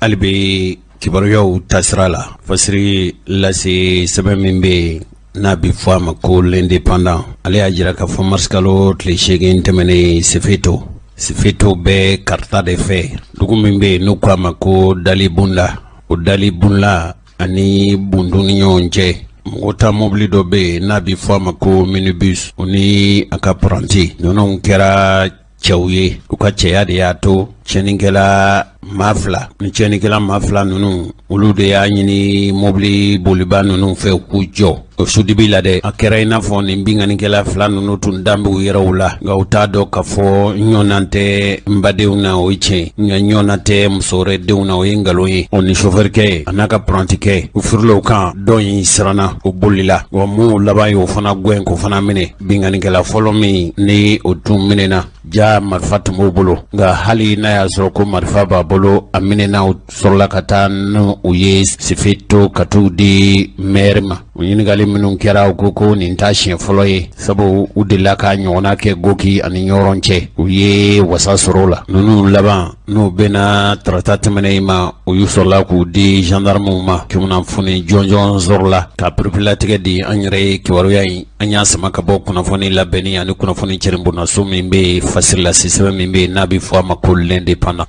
Hali bi kibaruyaw tasira la, fasiri lase sɛbɛn min bɛ yen n'a bɛ fɔ a ma ko L'Indépendant, ale y'a jira k'a fɔ marisikalo tile 8 tɛmɛnen, Sefeto, Sefeto bɛ Karita de fɛ, dugu min bɛ yen n'u ko a ma ko Dalibunda, o Dalibunda ani Bundu ni ɲɔgɔn cɛ, mɔgɔ ta mobili dɔ bɛ yen n'a bɛ fɔ a ma ko minibus, o ni a ka apprenti ninnu kɛra cɛw ye. U ka cɛya de y'a to tiɲɛnikɛla maa fila ni tiɲɛnikɛla maa fila ninnu, olu de y'a ɲini mobili boliba ninnu fɛ k'u jɔ o sudibi la dɛ. A kɛra i n'a fɔ nin binkannikɛla fila ninnu tun dan b'u yɛrɛw la, nka u t'a dɔn k'a fɔ ɲɔgɔnna tɛ n badenw na, o ye tiɲɛ, nka ɲɔgɔnna tɛ muso wɛrɛ denw na, o ye nkalon ye. O ni sofɛrikɛ a n'a ka apprenti u firila u kan, dɔ in siranna, o bolila wa. Mun laban ye, o fana gɛn k'o fana minɛ. Binkannikɛla fɔlɔ min ni o tun minɛna, ja marifa tun b'o bolo, nka hali n'a y'a sɔrɔ ko marifa b'a bolo, a minɛna, sɔrɔla ka taa n'u ye Sefeto ka t'u di mɛri ma. O ɲininkali minnu kɛra, u ko ko nin t'a siɲɛ fɔlɔ ye, sabu u delila k'a ɲɔgɔnna kɛ Goki ani Ɲɔrɔn cɛ, u ye wasa sɔrɔ o la. Ninnu laban n'u bɛnna tarata tɛmɛnen in ma, u y'u sɔrɔla k'u di gendarmew ma. Kunnafoni jɔnjɔn sɔrɔla ka pereperelatigɛ di. An yɛrɛ ye kibaruya in, an y'a sama ka bɔ kunnafoni labɛnni ani kunnafoni cɛrinbonnaso min bɛ yen, fasiri lase sɛbɛn min bɛ yen n'a bɛ fɔ a ma ko L'Indépendant.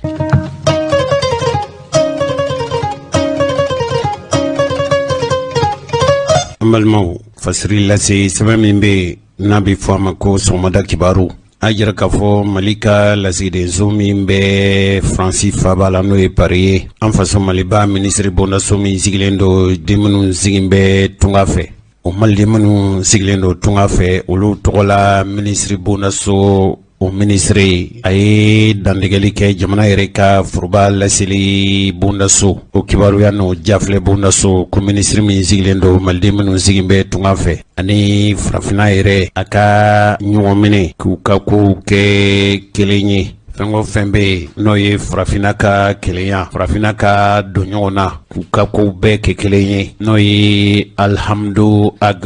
An balimaw, fasiri lase sɛbɛn min bɛ yen n'a bɛ fɔ a ma ko Sɔgɔmada Kibaru, a jira k'a fɔ Mali ka lasigidenso min bɛ Faransi faaba la, n'o ye Paris ye, an faso Maliba minisiri bondaso min sigilen don, den minnu sigilen bɛ tunga fɛ, o maliden minnu sigilen don tunga fɛ, olu tɔgɔla minisiri bondaso, o minisiri a ye dantigɛli kɛ jamana yɛrɛ ka foroba laseli bondaso, o kibaruya n'o jafilɛ bondaso ko minisiri min sigilen don maliden minnu sigilen bɛ tunga fɛ ani farafinna yɛrɛ, a ka ɲɔgɔn minɛ k'u ka kow kɛ kelen ye. Fɛn o fɛn bɛ yen n'o ye farafinna ka kelenya, farafinna ka don ɲɔgɔn na, k'u ka kow bɛɛ kɛ kelen ye, n'o ye Alhamdu Ag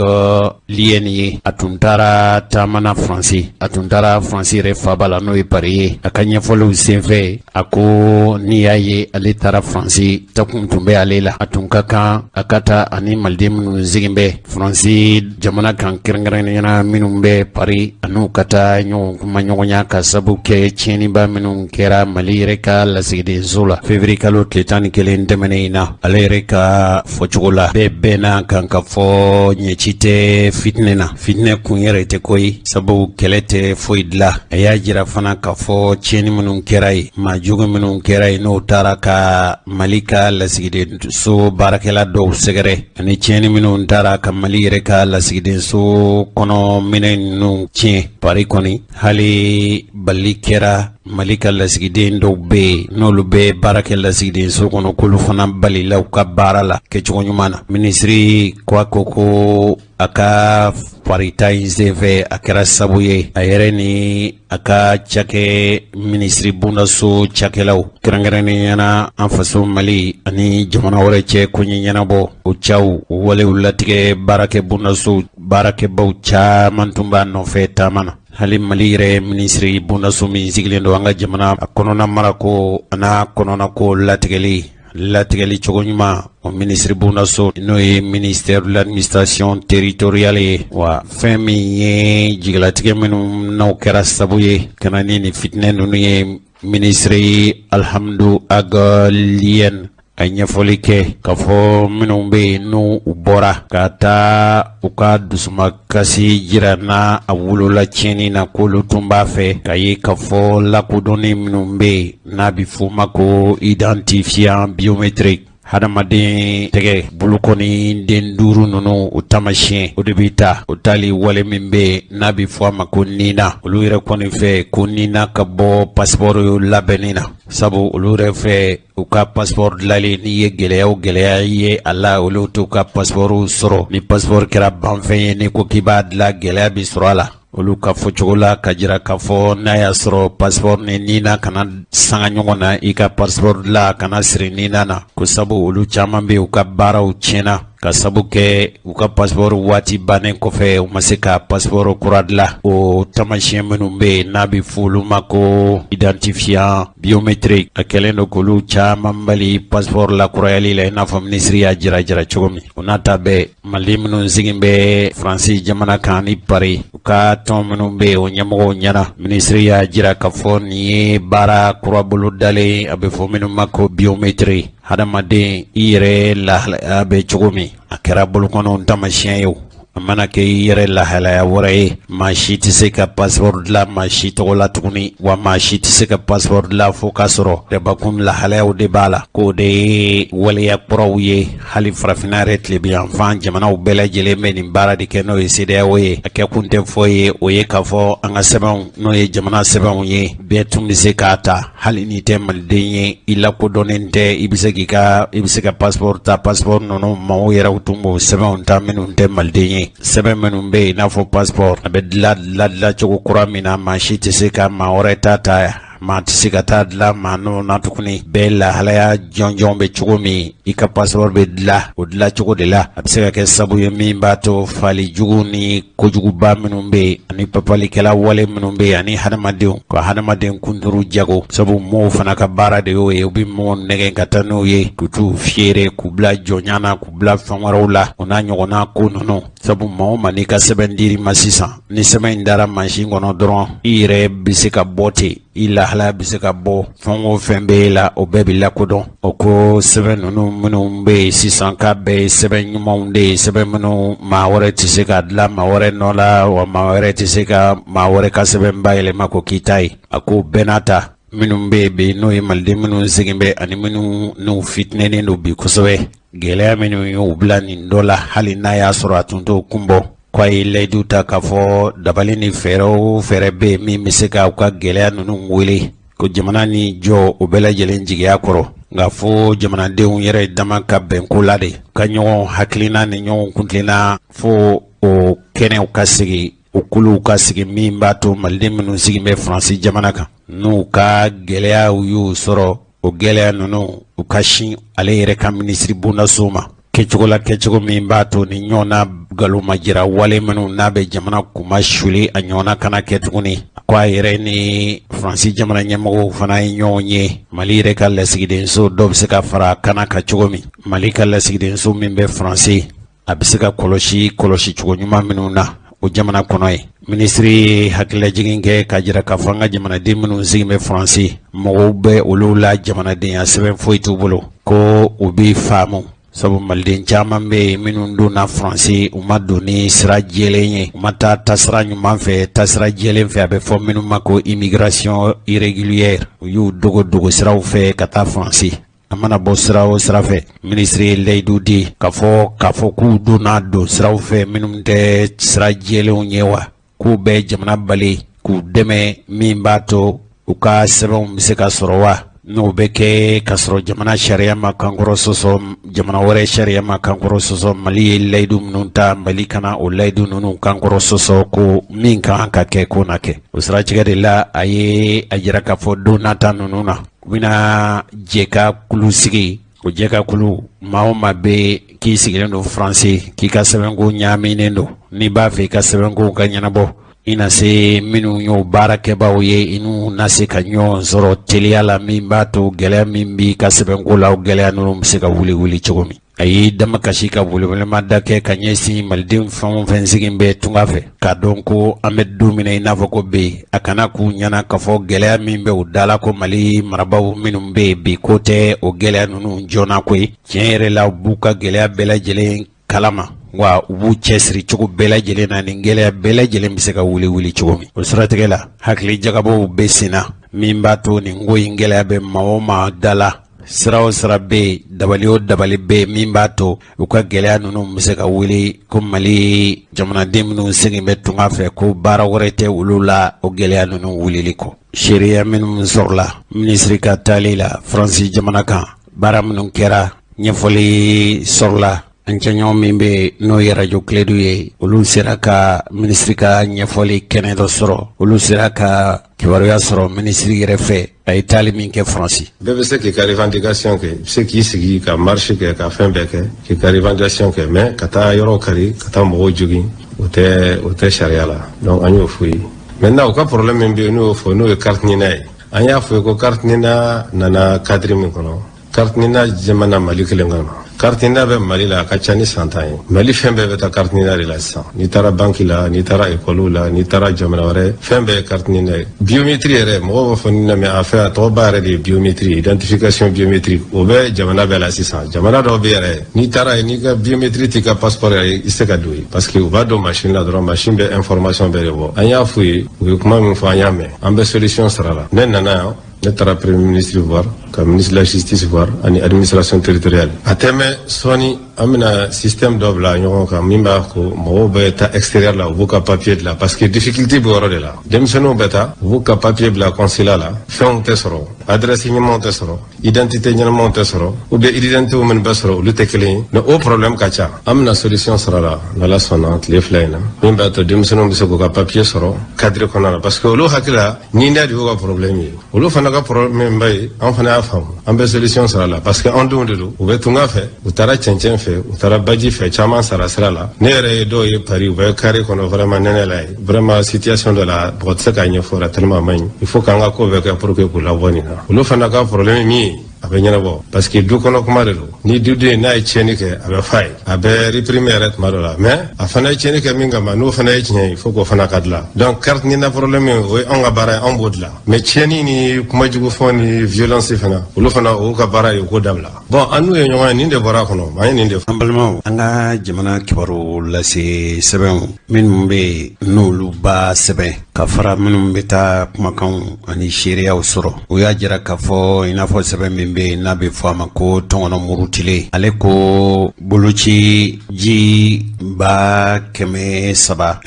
Liyɛni ye. A tun taara taamana Faransi, a tun taara Faransi yɛrɛ faaba la, n'o ye Paris ye. A ka ɲɛfɔliw senfɛ, a ko n'i y'a ye ale taara Faransi, takun tun bɛ ale la, a tun ka kan a ka taa ani maliden minnu sigin bɛ Faransi jamana kan, kɛrɛnkɛrɛnnenya minnu bɛ Paris, an'u ka taa ɲɔgɔn kuma ɲɔgɔnya ka sabu kɛ tiɲɛniba. tiɲɛniba minnu kɛra Mali yɛrɛ ka lasigidenso la février kalo tile 11 tɛmɛnen in na, ale yɛrɛ ka fɔcogo la, bɛɛ bɛnna kan ka fɔ ɲɛci tɛ fitinɛ na, fitinɛ kun yɛrɛ tɛ ko ye, sabu kɛlɛ tɛ foyi dilan. A y'a jira fana k'a fɔ tiɲɛni minnu kɛra yen, maa jugu minnu kɛra yen, n'o taara ka Mali ka lasigidenso baarakɛla dɔw sɛgɛrɛ, ani tiɲɛni minnu taara ka Mali yɛrɛ ka lasigidenso kɔnɔ minɛn ninnu tiɲɛ Paris kɔni, hali bali kɛra Mali ka lasigiden dɔw bɛ yen, n'olu bɛ baara kɛ lasigidenso kɔnɔ, k'olu fana balila u ka baara la kɛcogo ɲuman na. Minisiri ko a ko ko a ka Paris taa in senfɛ, a kɛra sabu ye a yɛrɛ ni a ka cakɛ minisiri bondaso cakɛlaw, kɛrɛnkɛrɛnnenya na an faso Mali ani jamana wɛrɛ cɛ koɲɛ ɲɛnabɔ, o caw o walew latigɛ baarakɛ bondaso baarakɛbaw caman tun b'a nɔfɛ taama na. Hali Mali yɛrɛ minisiri bondaso min sigilen don an ka jamana a kɔnɔna marako an'a kɔnɔnako latigɛli latigɛli cogo ɲuman, o minisiri bondaso, n'o ye ministère de l'administration territoriale ye, wa fɛn min ye jigilatigɛ minnu n'o kɛra sabu ye ka na ni nin fitinɛ ninnu ye, minisiri Alihamudu Ag Liyɛn a ɲɛfɔli kɛ k'a fɔ minnu bɛ yen, n'u u bɔra ka taa u ka dusumakasi jira n'a a wolola tiɲɛni na, k'olu tun b'a fɛ ka ye k'a fɔ lakodɔnni minnu bɛ yen, n'a bɛ f'o ma ko identifiant biométrique, hadamaden tɛgɛ bolokɔni den duuru ninnu, o taamasiyɛn, o de bɛ ta o tali wale min bɛ yen, n'a bɛ fɔ a ma ko NINA. Olu yɛrɛ kɔni fɛ ko NINA ka bɔ passeport labɛnni na, sabu olu yɛrɛ fɛ, u ka passeport dilanli, n'i ye gɛlɛya o gɛlɛya ye a la, olu t'u ka passeport sɔrɔ. Ni passeport kɛra banfɛn ye, n'i ko k'i b'a dilan, gɛlɛya bɛ sɔrɔ a la. Olu ka fɔcogo la, ka jira k'a fɔ n'a y'a sɔrɔ passeport ni NINA kana sanga ɲɔgɔn na, i ka passeport dilan kana siri NINA na, ko sabu olu caman bɛ, u ka baaraw tiɲɛna ka sabu kɛ u ka passeport waati bannen kɔfɛ, u ma se ka passeport kura dilan. O taamasiyɛn minnu bɛ yen, n'a bɛ fɔ olu ma ko identifiant biométrique, a kɛlen don k'olu caman bali passeport lakurayali la, i n'a fɔ minisiri y'a jira jira cogo min. O n'a ta bɛɛ, Mali minnu sigi bɛ Faransi jamana kan ni Paris, u ka tɔn minnu bɛ yen, o ɲɛmɔgɔw ɲɛna, minisiri y'a jira k'a fɔ nin ye baara kura bolo dalen, a bɛ fɔ minnu ma ko biométrie. Hadamaden i yɛrɛ lahalaya bɛ cogo min, a kɛra bolokɔnɔw taamasiyɛn ye o, a mana kɛ i yɛrɛ lahalaya wɛrɛ ye, maa si tɛ se ka passeport dilan maa si tɔgɔ la tuguni, wa maa si tɛ se ka passeport dilan fo k'a sɔrɔ yɛrɛbakun lahalayaw de b'a la, k'o de ye waleya kuraw ye. Hali farafinna yɛrɛ tilebinyanfan jamanaw bɛɛ lajɛlen bɛ nin baara de kɛ, n'o ye CEDEAO ye. A kɛ kun tɛ fɔ ye, o ye k'a fɔ an ka sɛbɛnw, n'o ye jamana sɛbɛnw ye, bɛɛ tun bɛ se k'a ta. Hali n'i tɛ maliden ye, i lakodɔnnen tɛ, i bɛ se k'i ka i bɛ se ka passeport ta. Passeport ninnu, maaw yɛrɛw tun b'o sɛbɛnw ta minnu tɛ maliden ye. Sɛbɛn minnu bɛ yen, i n'a fɔ passeport, a bɛ dilan dilan cogo kura min na, maa si tɛ se ka maa wɛrɛ ta ta, maa tɛ se ka taa dilan maa nɔ na tuguni. Bɛɛ lahalaya jɔnjɔn bɛ cogo min, i ka passeport bɛ dilan o dilan cogo de la. A bɛ se ka kɛ sabu ye min b'a to fali jugu ni kojuguba minnu bɛ yen, ani papalikɛla wale minnu bɛ yen, ani hadamadenw ka hadamaden kunturu jago, sabu mɔgɔw fana ka baara de y'o ye. U bɛ mɔgɔw nɛgɛn ka taa n'u ye, k'u t'u feere, k'u bila jɔnya na, k'u bila fɛn wɛrɛw la, o n'a ɲɔgɔnna ko ninnu. Sabu maa o maa, n'i ka sɛbɛn dir'i ma sisan, ni sɛbɛn in dara mansin kɔnɔ dɔrɔn, i yɛrɛ bɛ se ka bɔ ten, i lahalaya bɛ se ka bɔ, fɛn o fɛn bɛ e la, o bɛɛ bɛ lakodɔn. O ko sɛbɛn ninnu minnu bɛ yen sisan, k'a bɛɛ ye sɛbɛn ɲumanw de ye, sɛbɛn minnu maa wɛrɛ tɛ se ka dilan maa wɛrɛ nɔ la, wa maa wɛrɛ tɛ se ka maa wɛrɛ ka sɛbɛn bayɛlɛma ko k'i ta ye. A ko bɛɛ n'a ta, minnu bɛ yen bi, n'o ye maliden minnu segin bɛ ani minnu n'u fitinɛnen don bi kosɛbɛ, gɛlɛya minnu y'u bila nin dɔ la, hali n'a y'a sɔrɔ a tun t'o kun bɔ, ko a ye layidu ta k'a fɔ dabali ni fɛɛrɛ o fɛɛrɛ bɛ yen min bɛ se ka u ka gɛlɛya ninnu wele, ko jamana ni jɔ o bɛɛ lajɛlen jigiya kɔrɔ. Nka fo jamanadenw yɛrɛ dama ka bɛn ko la de, ka ɲɔgɔn hakilina ni ɲɔgɔn kuntilenna, fo o kɛnɛw ka sigi, o kuluw ka sigi min b'a to maliden minnu sigi bɛ Faransi jamana kan, n'u ka gɛlɛyaw y'u sɔrɔ, o gɛlɛya ninnu, u ka sin ale yɛrɛ ka minisiri bondaso ma kɛcogo la, kɛcogo min b'a to ni ɲɔgɔnna nkalon jira wale minnu n'a bɛ jamana kuma suli, a ɲɔgɔnna kana kɛ tuguni. Ko a yɛrɛ ni Faransi jamana ɲɛmɔgɔw fana ye ɲɔgɔn ye, Mali yɛrɛ ka lasigidenso dɔ bɛ se ka fara kana kan cogo min. Mali ka lasigidenso min bɛ Faransi, a bɛ se ka kɔlɔsi kɔlɔsi cogo ɲuman minnu na. o jamana kɔnɔ ye. Minisiri ye hakililajigin kɛ k'a jira k'a fɔ an ka jamanaden minnu sigilen bɛ Faransi, mɔgɔw bɛ olu la jamanadenya sɛbɛn foyi t'u bolo, ko u bɛ faamu, sabu maliden caman bɛ yen minnu donna Faransi, u ma don ni sira jɛlen ye, u ma taa taasira ɲuman fɛ, taasira jɛlen fɛ, a bɛ fɔ minnu ma ko immigration irrégulière. U y'u dogo dogo siraw fɛ ka taa Faransi. A mana bɔ sira o sira fɛ, minisiri ye layidu di k'a fɔ k'u donna don siraw fɛ minnu tɛ sira jɛlenw ye wa, k'u bɛ jamana bali k'u dɛmɛ min b'a to u ka sɛbɛnw bɛ se ka sɔrɔ wa, n'o bɛ kɛ ka sɔrɔ jamana sariya ma kankɔrɔ sɔsɔ, jamana wɛrɛ sariya ma kankɔrɔ sɔsɔ. Mali ye layidu minnu ta, Mali kana o layidu ninnu kankɔrɔ sɔsɔ, ko min ka kan ka kɛ, k'o na kɛ. O siratigɛ de la, a ye a jira k'a fɔ don nata ninnu na, u bɛna jɛ ka kulu sigi. O jɛ ka kulu, maa o maa bɛ k'i sigilen don Faransi, k'i ka sɛbɛnko ɲaaminen don, n'i b'a fɛ i ka sɛbɛnko ka ɲɛnabɔ, i na se minnu y'o baarakɛbaaw ye, i n'u na se ka ɲɔgɔn sɔrɔ teliya la, min b'a to gɛlɛya min b'i ka sɛbɛnko la, o gɛlɛya ninnu bɛ se ka wuli wuli cogo min. A y'i damakasi ka welewelema kɛ ka ɲɛsin maliden fɛn o fɛn sigi bɛ tunga fɛ, k'a dɔn ko an bɛ don min na i n'a fɔ ko bi, a kana k'u ɲɛna k'a fɔ gɛlɛya min bɛ u da la, ko Mali marabaaw minnu bɛ yen bi, ko tɛ o gɛlɛya ninnu joona koyi. Tiɲɛ yɛrɛ la, u b'u ka gɛlɛya bɛɛ lajɛlen kalama wa, u b'u cɛsiri cogo bɛɛ lajɛlen na ni gɛlɛya bɛɛ lajɛlen bɛ se ka wuli wuli cogo min. O siratigɛ la, hakili jagabɔw bɛ sen na min b'a to nin ko in gɛlɛya bɛ maa o maa da la, sira o sira bɛ yen, dabali o dabali bɛ yen min b'a to u ka gɛlɛya ninnu bɛ se ka wuli, ko Mali jamanaden minnu segin bɛ tunga fɛ, ko baara wɛrɛ tɛ olu la o gɛlɛya ninnu wulili kɔ. Seereya minnu sɔrɔla minisiri ka taali la Faransi jamana kan, baara minnu kɛra, ɲɛfɔli sɔrɔla. An cɛɲɔgɔn min bɛ n'o ye Arajo Kiledu ye, olu sera ka minisiri ka ɲɛfɔli kɛnɛ dɔ sɔrɔ, olu sera ka kibaruya sɔrɔ minisiri yɛrɛ fɛ, a ye taali min kɛ Faransi. Bɛɛ bɛ se k'i ka revendication kɛ, i bɛ se k'i sigi ka marche kɛ, ka fɛn bɛɛ kɛ, k'i ka revendication kɛ, mais ka taa yɔrɔ kari, ka taa mɔgɔw jogin, o tɛ sariya la. Donc an y'o f'u ye. Maintenant, u ka problème min bɛ yen, n'o y'o fɔ, n'o ye carte NINA ye, an y'a fɔ ye ko carte NINA nana cadre min kɔnɔ, carte NINA jamana Mali kelen kɔnɔ, carte NINA bɛ Mali la a ka ca ni san 10 ye. Mali fɛn bɛɛ bɛ taa carte NINA de la sisan. N'i taara banque la, n'i taara école la, n'i taara jamana wɛrɛ, fɛn bɛɛ ye carte NINA ye. Biométrie yɛrɛ, mɔgɔw b'a fɔ NINA, mais a fɛn a tɔgɔba yɛrɛ de ye biométrie, identification biométrique. O bɛ jamana bɛɛ la sisan. Jamana dɔw bɛ yɛrɛ, n'i taara yen, n'i ka biométrie t'i ka passeport yɛrɛ, i tɛ se ka don yen, parce que u b'a dɔn machine la dɔrɔn, machine bɛ information bɛɛ de bɔ. An y'a f'u ye, u ye kuma min fɔ, an y'a mɛn, an bɛ solution sɔrɔ a la. Ne nana yan, ne taara premier ministre voir, ka ministre de la justice voir, ani administration territoriale. A tɛ mɛn sɔɔni, an bɛna système dɔ bila ɲɔgɔn kan min b'a ko mɔgɔw bɛ taa extérieur la, u b'u ka papier dilan, parce que difficulté bɛ yɔrɔ de la. Denmisɛnninw bɛ taa, u b'u ka papier bila consulat la, fɛnw tɛ sɔrɔ, adresse ɲumanw tɛ sɔrɔ, identité ɲɛnamaw tɛ sɔrɔ, ou bien identité minnu bɛ sɔrɔ, olu tɛ kelen ye. Mais o problème ka ca, an bɛna solution sɔrɔ a la n'Ala sɔnna tile 2 in na, min b'a to denmisɛnninw bɛ se k'u ka papier sɔrɔ cadre kɔnɔna la, parce que olu hakili la NINA de y'u ka problème ye. Olu fana ka problème ba ye, an fana y'a faamu, an bɛ solution sɔrɔ a la, parce que an denw de don. U bɛ tunga fɛ, u taara cɛncɛn fɛ, u taara baji fɛ, caman sara sira la. Ne yɛrɛ ye dɔw ye Paris, u bɛ carré kɔnɔ, vraiment nɛnɛ la ye, vraiment situation dɔ la, mɔgɔ tɛ se k'a ɲɛfɔ la tellement a man ɲi. Il faut k'an ka ko bɛɛ kɛ pour que k'u labɔ nin na. Olu fana ka problème ye min ye, a bɛ ɲɛnabɔ, parce que du kɔnɔ kuma de don. Ni duden n'a ye tiɲɛni kɛ, a bɛ f'a ye, a bɛ réprimer yɛrɛ tuma dɔ la, mais a fana ye tiɲɛni kɛ min kama, n'o fana ye tiɲɛ ye, il faut k'o fana ka dilan. Donc carte NINA problème, o ye anw ka baara ye, anw b'o dilan, mais tiɲɛni ni kumajugu fɔ ni violence fana, olu fana, o y'u ka baara ye, u k'o dabila. Bon, an n'u ye ɲɔgɔn ye, nin de bɔra a kɔnɔ, an ye nin de fɔ. An balimaw, an ka jamana kibaru lase sɛbɛnw minnu bɛ yen, n'olu b'a sɛbɛn ka fara minnu bɛ taa kumakanw ani seereyaw sɔrɔ, o y'a jira k'a fɔ i n'a fɔ sɛbɛn min bɛ yen n'a bɛ fɔ a ma ko Tɔnkɔnɔ Murutile, ale ko boloci ji 396,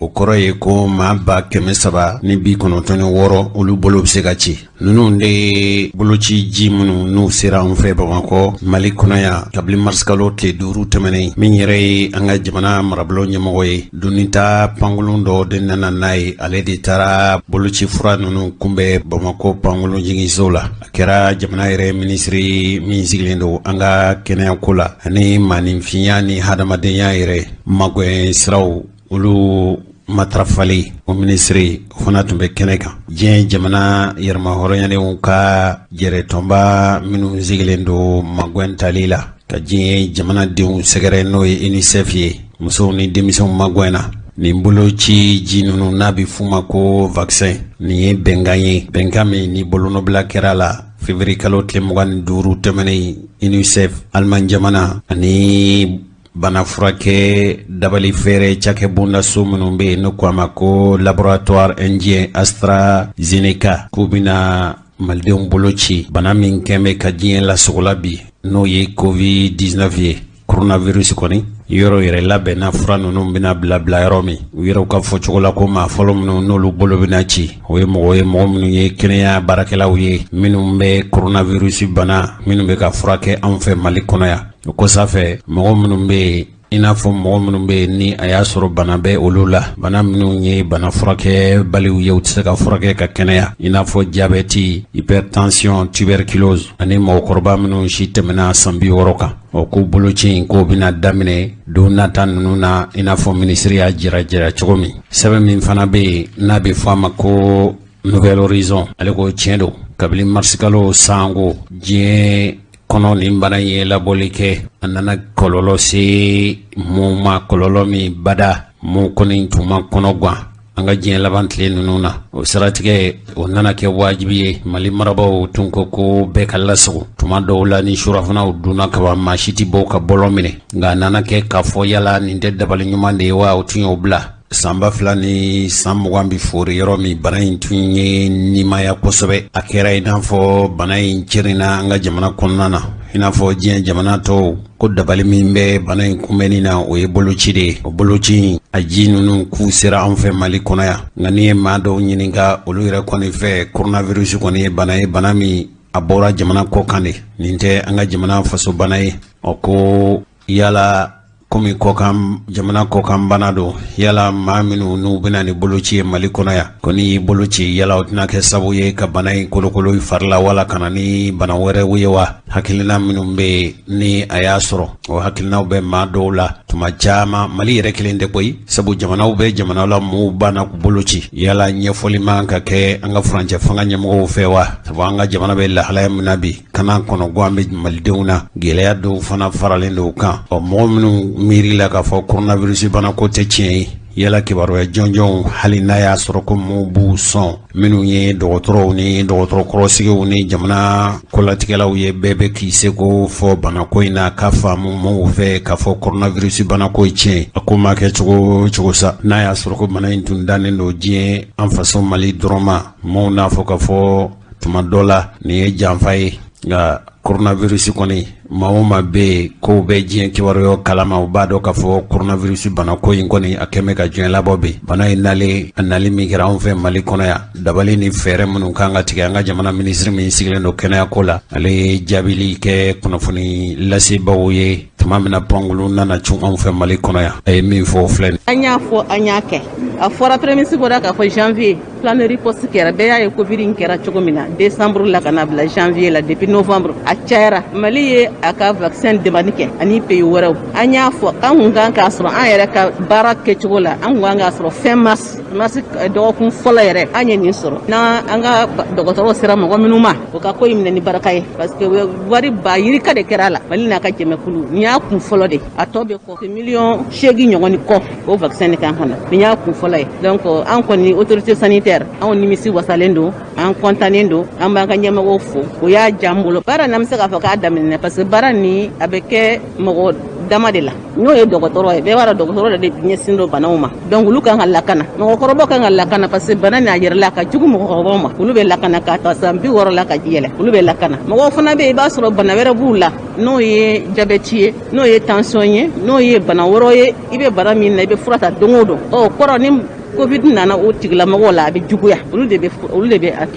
o kɔrɔ ye ko maa 396, olu bolo bɛ se ka ci. Ninnu de ye boloci ji minnu n'u sera an fɛ Bamakɔ, Mali kɔnɔ yan, kabini marisikalo tile 5 tɛmɛnen. Min yɛrɛ ye an ka jamana marabolo ɲɛmɔgɔ ye, donita pankolon dɔ de nana n'a ye, ale de taara boloci fura ninnu kunbɛn Bamakɔ pankolon jiginso la. A kɛra jamana yɛrɛ minisiri min sigilen don an ka kɛnɛyako la ani maaninfinya ni hadamadenya yɛrɛ magɛn siraw, olu matarafali, o minisiri, o fana tun bɛ kɛnɛ kan. Diɲɛ jamana yɛrɛmahɔrɔnyalenw ka jɛrɛtɔnba minnu sigilen don magɛn tali la ka diɲɛ jamanadenw sɛgɛrɛ, n'o ye UNICEF ye. Musow ni denmisɛnw magɛnna. Nin boloci ji ninnu n'a bɛ f'u ma ko vaccin, nin ye bɛnkan ye, bɛnkan min ni bolonɔbila kɛra la février kalo tile 25 tɛmɛnen, UNICEF, Allemagne jamana ani bana furakɛ dabali fɛɛrɛ cakɛ bondaso minnu bɛ yen, n'o ko a ma ko laboratoire indien AstraZeneca, k'u bɛna malidenw bolo ci bana min kɛn bɛ ka diɲɛ lasogola bi, n'o ye Covid 19 ye, coronavirus kɔni. Yɔrɔ yɛrɛ labɛnna, fura ninnu bɛna bila bila yɔrɔ min, u yɛrɛw ka fɔ cogo la, ko maa fɔlɔ minnu n'olu bolo bɛna ci, o ye mɔgɔ ye, mɔgɔ minnu ye kɛnɛya baarakɛlaw ye, minnu bɛ coronavirus bana minnu bɛ ka furakɛ anw fɛ Mali kɔnɔ yan. O kɔsafɛ, mɔgɔ minnu bɛ yen, i n'a fɔ mɔgɔ minnu bɛ yen ni a y'a sɔrɔ bana bɛ olu la, bana minnu ye bana furakɛ baliw ye, u tɛ se ka furakɛ ka kɛnɛya, i n'a fɔ diabète, hypertension, tuberculose ani mɔgɔkɔrɔba minnu si tɛmɛna san 60 kan. Ɔ ko boloci in k'o bɛna daminɛ don nata ninnu na, i n'a fɔ minisiri y'a jira jira cogo min. Sɛbɛn min fana bɛ yen n'a bɛ fɔ a ma ko Nouvel Horizon, ale ko tiɲɛ don, kabini marisikalo sango diɲɛ kɔnɔ nin bana in ye labɔli kɛ, a nana kɔlɔlɔ se mun ma, kɔlɔlɔ min bada mun kɔni tun ma kɔnɔ gan an ka diɲɛ laban tile ninnu na. O siratigɛ, o nana kɛ wajibi ye, Mali marabaaw tun ko ko bɛɛ ka lasago. Tuma dɔw la, ni surafanaw dunna kaban, maa si tɛ bɔ ka bɔlɔ minɛ. Nka a nana kɛ k'a fɔ yala nin tɛ dabali ɲuman de ye wa? O tun y'o bila san 2020 bɛ foori yɔrɔ min, bana in tun ye nimaya kosɛbɛ. A kɛra i n'a fɔ bana in cɛrinna an ka jamana kɔnɔna na, i n'a fɔ diɲɛ jamana tɔw. Ko dabali min bɛ bana in kunbɛnni na, o ye boloci de ye. O boloci in, a ji ninnu k'u sera an fɛ Mali kɔnɔ yan. Nka n'i ye maa dɔw ɲininka, olu yɛrɛ kɔni fɛ, coronavirus kɔni ye bana ye, bana min a bɔra jamana kɔ kan de, nin tɛ an ka jamana faso bana ye. Ɔ ko yala komi kɔkan jamana kɔkan bana don, yala maa minnu n'u bɛna ni boloci ye Mali kɔnɔ yan, ko n'i y'i boloci, yala o tɛna kɛ sababu ye ka bana in kolokolo i fari la, wala ka na ni bana wɛrɛw ye wa? Hakilina minnu bɛ yen ni a y'a sɔrɔ o hakilinaw bɛ maa dɔw la tuma caman, Mali yɛrɛ kelen tɛ koyi, sabu jamanaw bɛ jamana la, mɔgɔw banna k'u boloci. Yala ɲɛfɔli man ka kɛ an ka furancɛ fanga ɲɛmɔgɔw fɛ wa? Sabu an ka jamana bɛ lahalaya min na bi, kana kɔnɔguwan bɛ malidenw na, gɛlɛya dɔw fana faralen don kan. Ɔ mɔgɔ minnu miiri la k'a fɔ coronavirus bana ko tɛ tiɲɛ ye, yala kibaruya jɔnjɔnw, hali n'a y'a sɔrɔ ko maaw b'u sɔn, minnu ye dɔgɔtɔrɔw ni dɔgɔtɔrɔkɔrɔsigiw ni jamana kolatigɛlaw ye, bɛɛ bɛ k'i seko fɔ banako in na, k'a faamu mɔgɔw fɛ k'a fɔ coronavirus banako ye tiɲɛ. A ko ma kɛ cogo o cogo sa, n'a y'a sɔrɔ ko bana in tun dannen don diɲɛ, an faso Mali dɔrɔn ma, maaw n'a fɔ k'a fɔ tuma dɔ la nin ye janfa ye. Nka coronavirus kɔni, maa o maa bɛ yen k'o bɛ diɲɛ kibaruya kalama, u b'a dɔn k'a fɔ coronavirus banako in kɔni, a kɛn bɛ ka diɲɛ labɔ bi. Bana in nalen, a nali min kɛra anw fɛ Mali kɔnɔ yan, dabali ni fɛɛrɛ minnu kan ka tigɛ, an ka jamana minisiri min sigilen don kɛnɛyako la, ale ye jaabili kɛ kunnafoni lasebaaw ye tuma min na pankulu nana cun anw fɛ Mali kɔnɔ yan. A ye min fɔ, o filɛ. An y'a fɔ, an y'a kɛ. A fɔra, premier ministre bɔra k'a fɔ janvier, plan de riposte kɛra. Bɛɛ y'a ye Covid in kɛra cogo min na décembre la ka na bila janvier la, depuis novembre a cayara. Mali ye a ka vaccin demande kɛ ani pays wɛrɛw. An y'a fɔ, an kun kan k'a sɔrɔ an yɛrɛ ka baara kɛcogo la, an kun kan k'a sɔrɔ fin mars, mars dɔgɔkun fɔlɔ yɛrɛ. An ye nin sɔrɔ n'an an ka dɔgɔtɔrɔw sera mɔgɔ minnu ma, o ka ko in minɛ ni baraka ye, parce que wari ba yirika de kɛra a la. Mali n'a ka jɛmɛkulu, nin y'a kun fɔlɔ de, a tɔ bɛ kɔ. Miliyɔn 8 ɲɔgɔn ni kɔ, o vaccin de kan ka na. Nin y'a kun fɔlɔ ye. Donc an kɔni, autorité sanitaire, anw nimisi wasalen don, an kɔntannen don, an b'an ka ɲɛmɔgɔw fo, o y'a diya an bolo. Baara n'an bɛ se k'a fɔ k'a daminɛ, parce que baara nin a bɛ kɛ mɔgɔ dama de la, n'o ye dɔgɔtɔrɔ ye. Bɛɛ b'a dɔn dɔgɔtɔrɔ de ɲɛsin don banaw ma, donc olu kan ka lakana, mɔgɔkɔrɔbaw kan ka lakana, parce que bana nin a yɛrɛ la a ka jugu mɔgɔkɔrɔbaw ma. Olu bɛ lakana k'a ta san 60 la ka yɛlɛ, olu bɛ lakana. Mɔgɔw fana bɛ yen, i b'a sɔrɔ bana wɛrɛ b'u la, n'o ye jabɛti ye, n'o ye tension ye, n'o ye bana wɛrɛ ye, i bɛ bana min na, i bɛ fura ta don o don. Ɔ kɔrɔ, ni Covid nana o tigilamɔgɔw la, a bɛ juguya. Olu de bɛ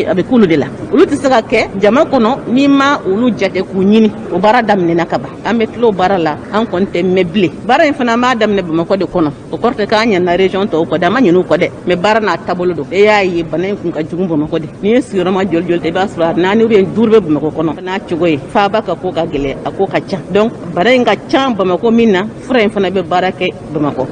a bɛ k'olu de la, olu tɛ se ka kɛ jama kɔnɔ n'i ma olu jate k'u ɲini. O baara daminɛna ka ban, an bɛ tila o baara la, an kɔni tɛ mɛn bilen. Baara in fana, an b'a daminɛ Bamakɔ de kɔnɔ. O kɔrɔ tɛ k'an ɲana région tɔw kɔ dɛ, an ma ɲinɛ u kɔ dɛ, mais baara n'a taabolo don. E y'a ye, bana in kun ka jugu Bamakɔ de. N'i ye sigiyɔrɔma joli joli ta, i b'a sɔrɔ a naani ou bien duuru bɛ Bamakɔ kɔnɔ. N'a cogo ye, faaba ka ko ka gɛlɛn, a ko ka ca. Donc bana in ka ca Bamakɔ min na, fura in fana bɛ baara kɛ Bamakɔ.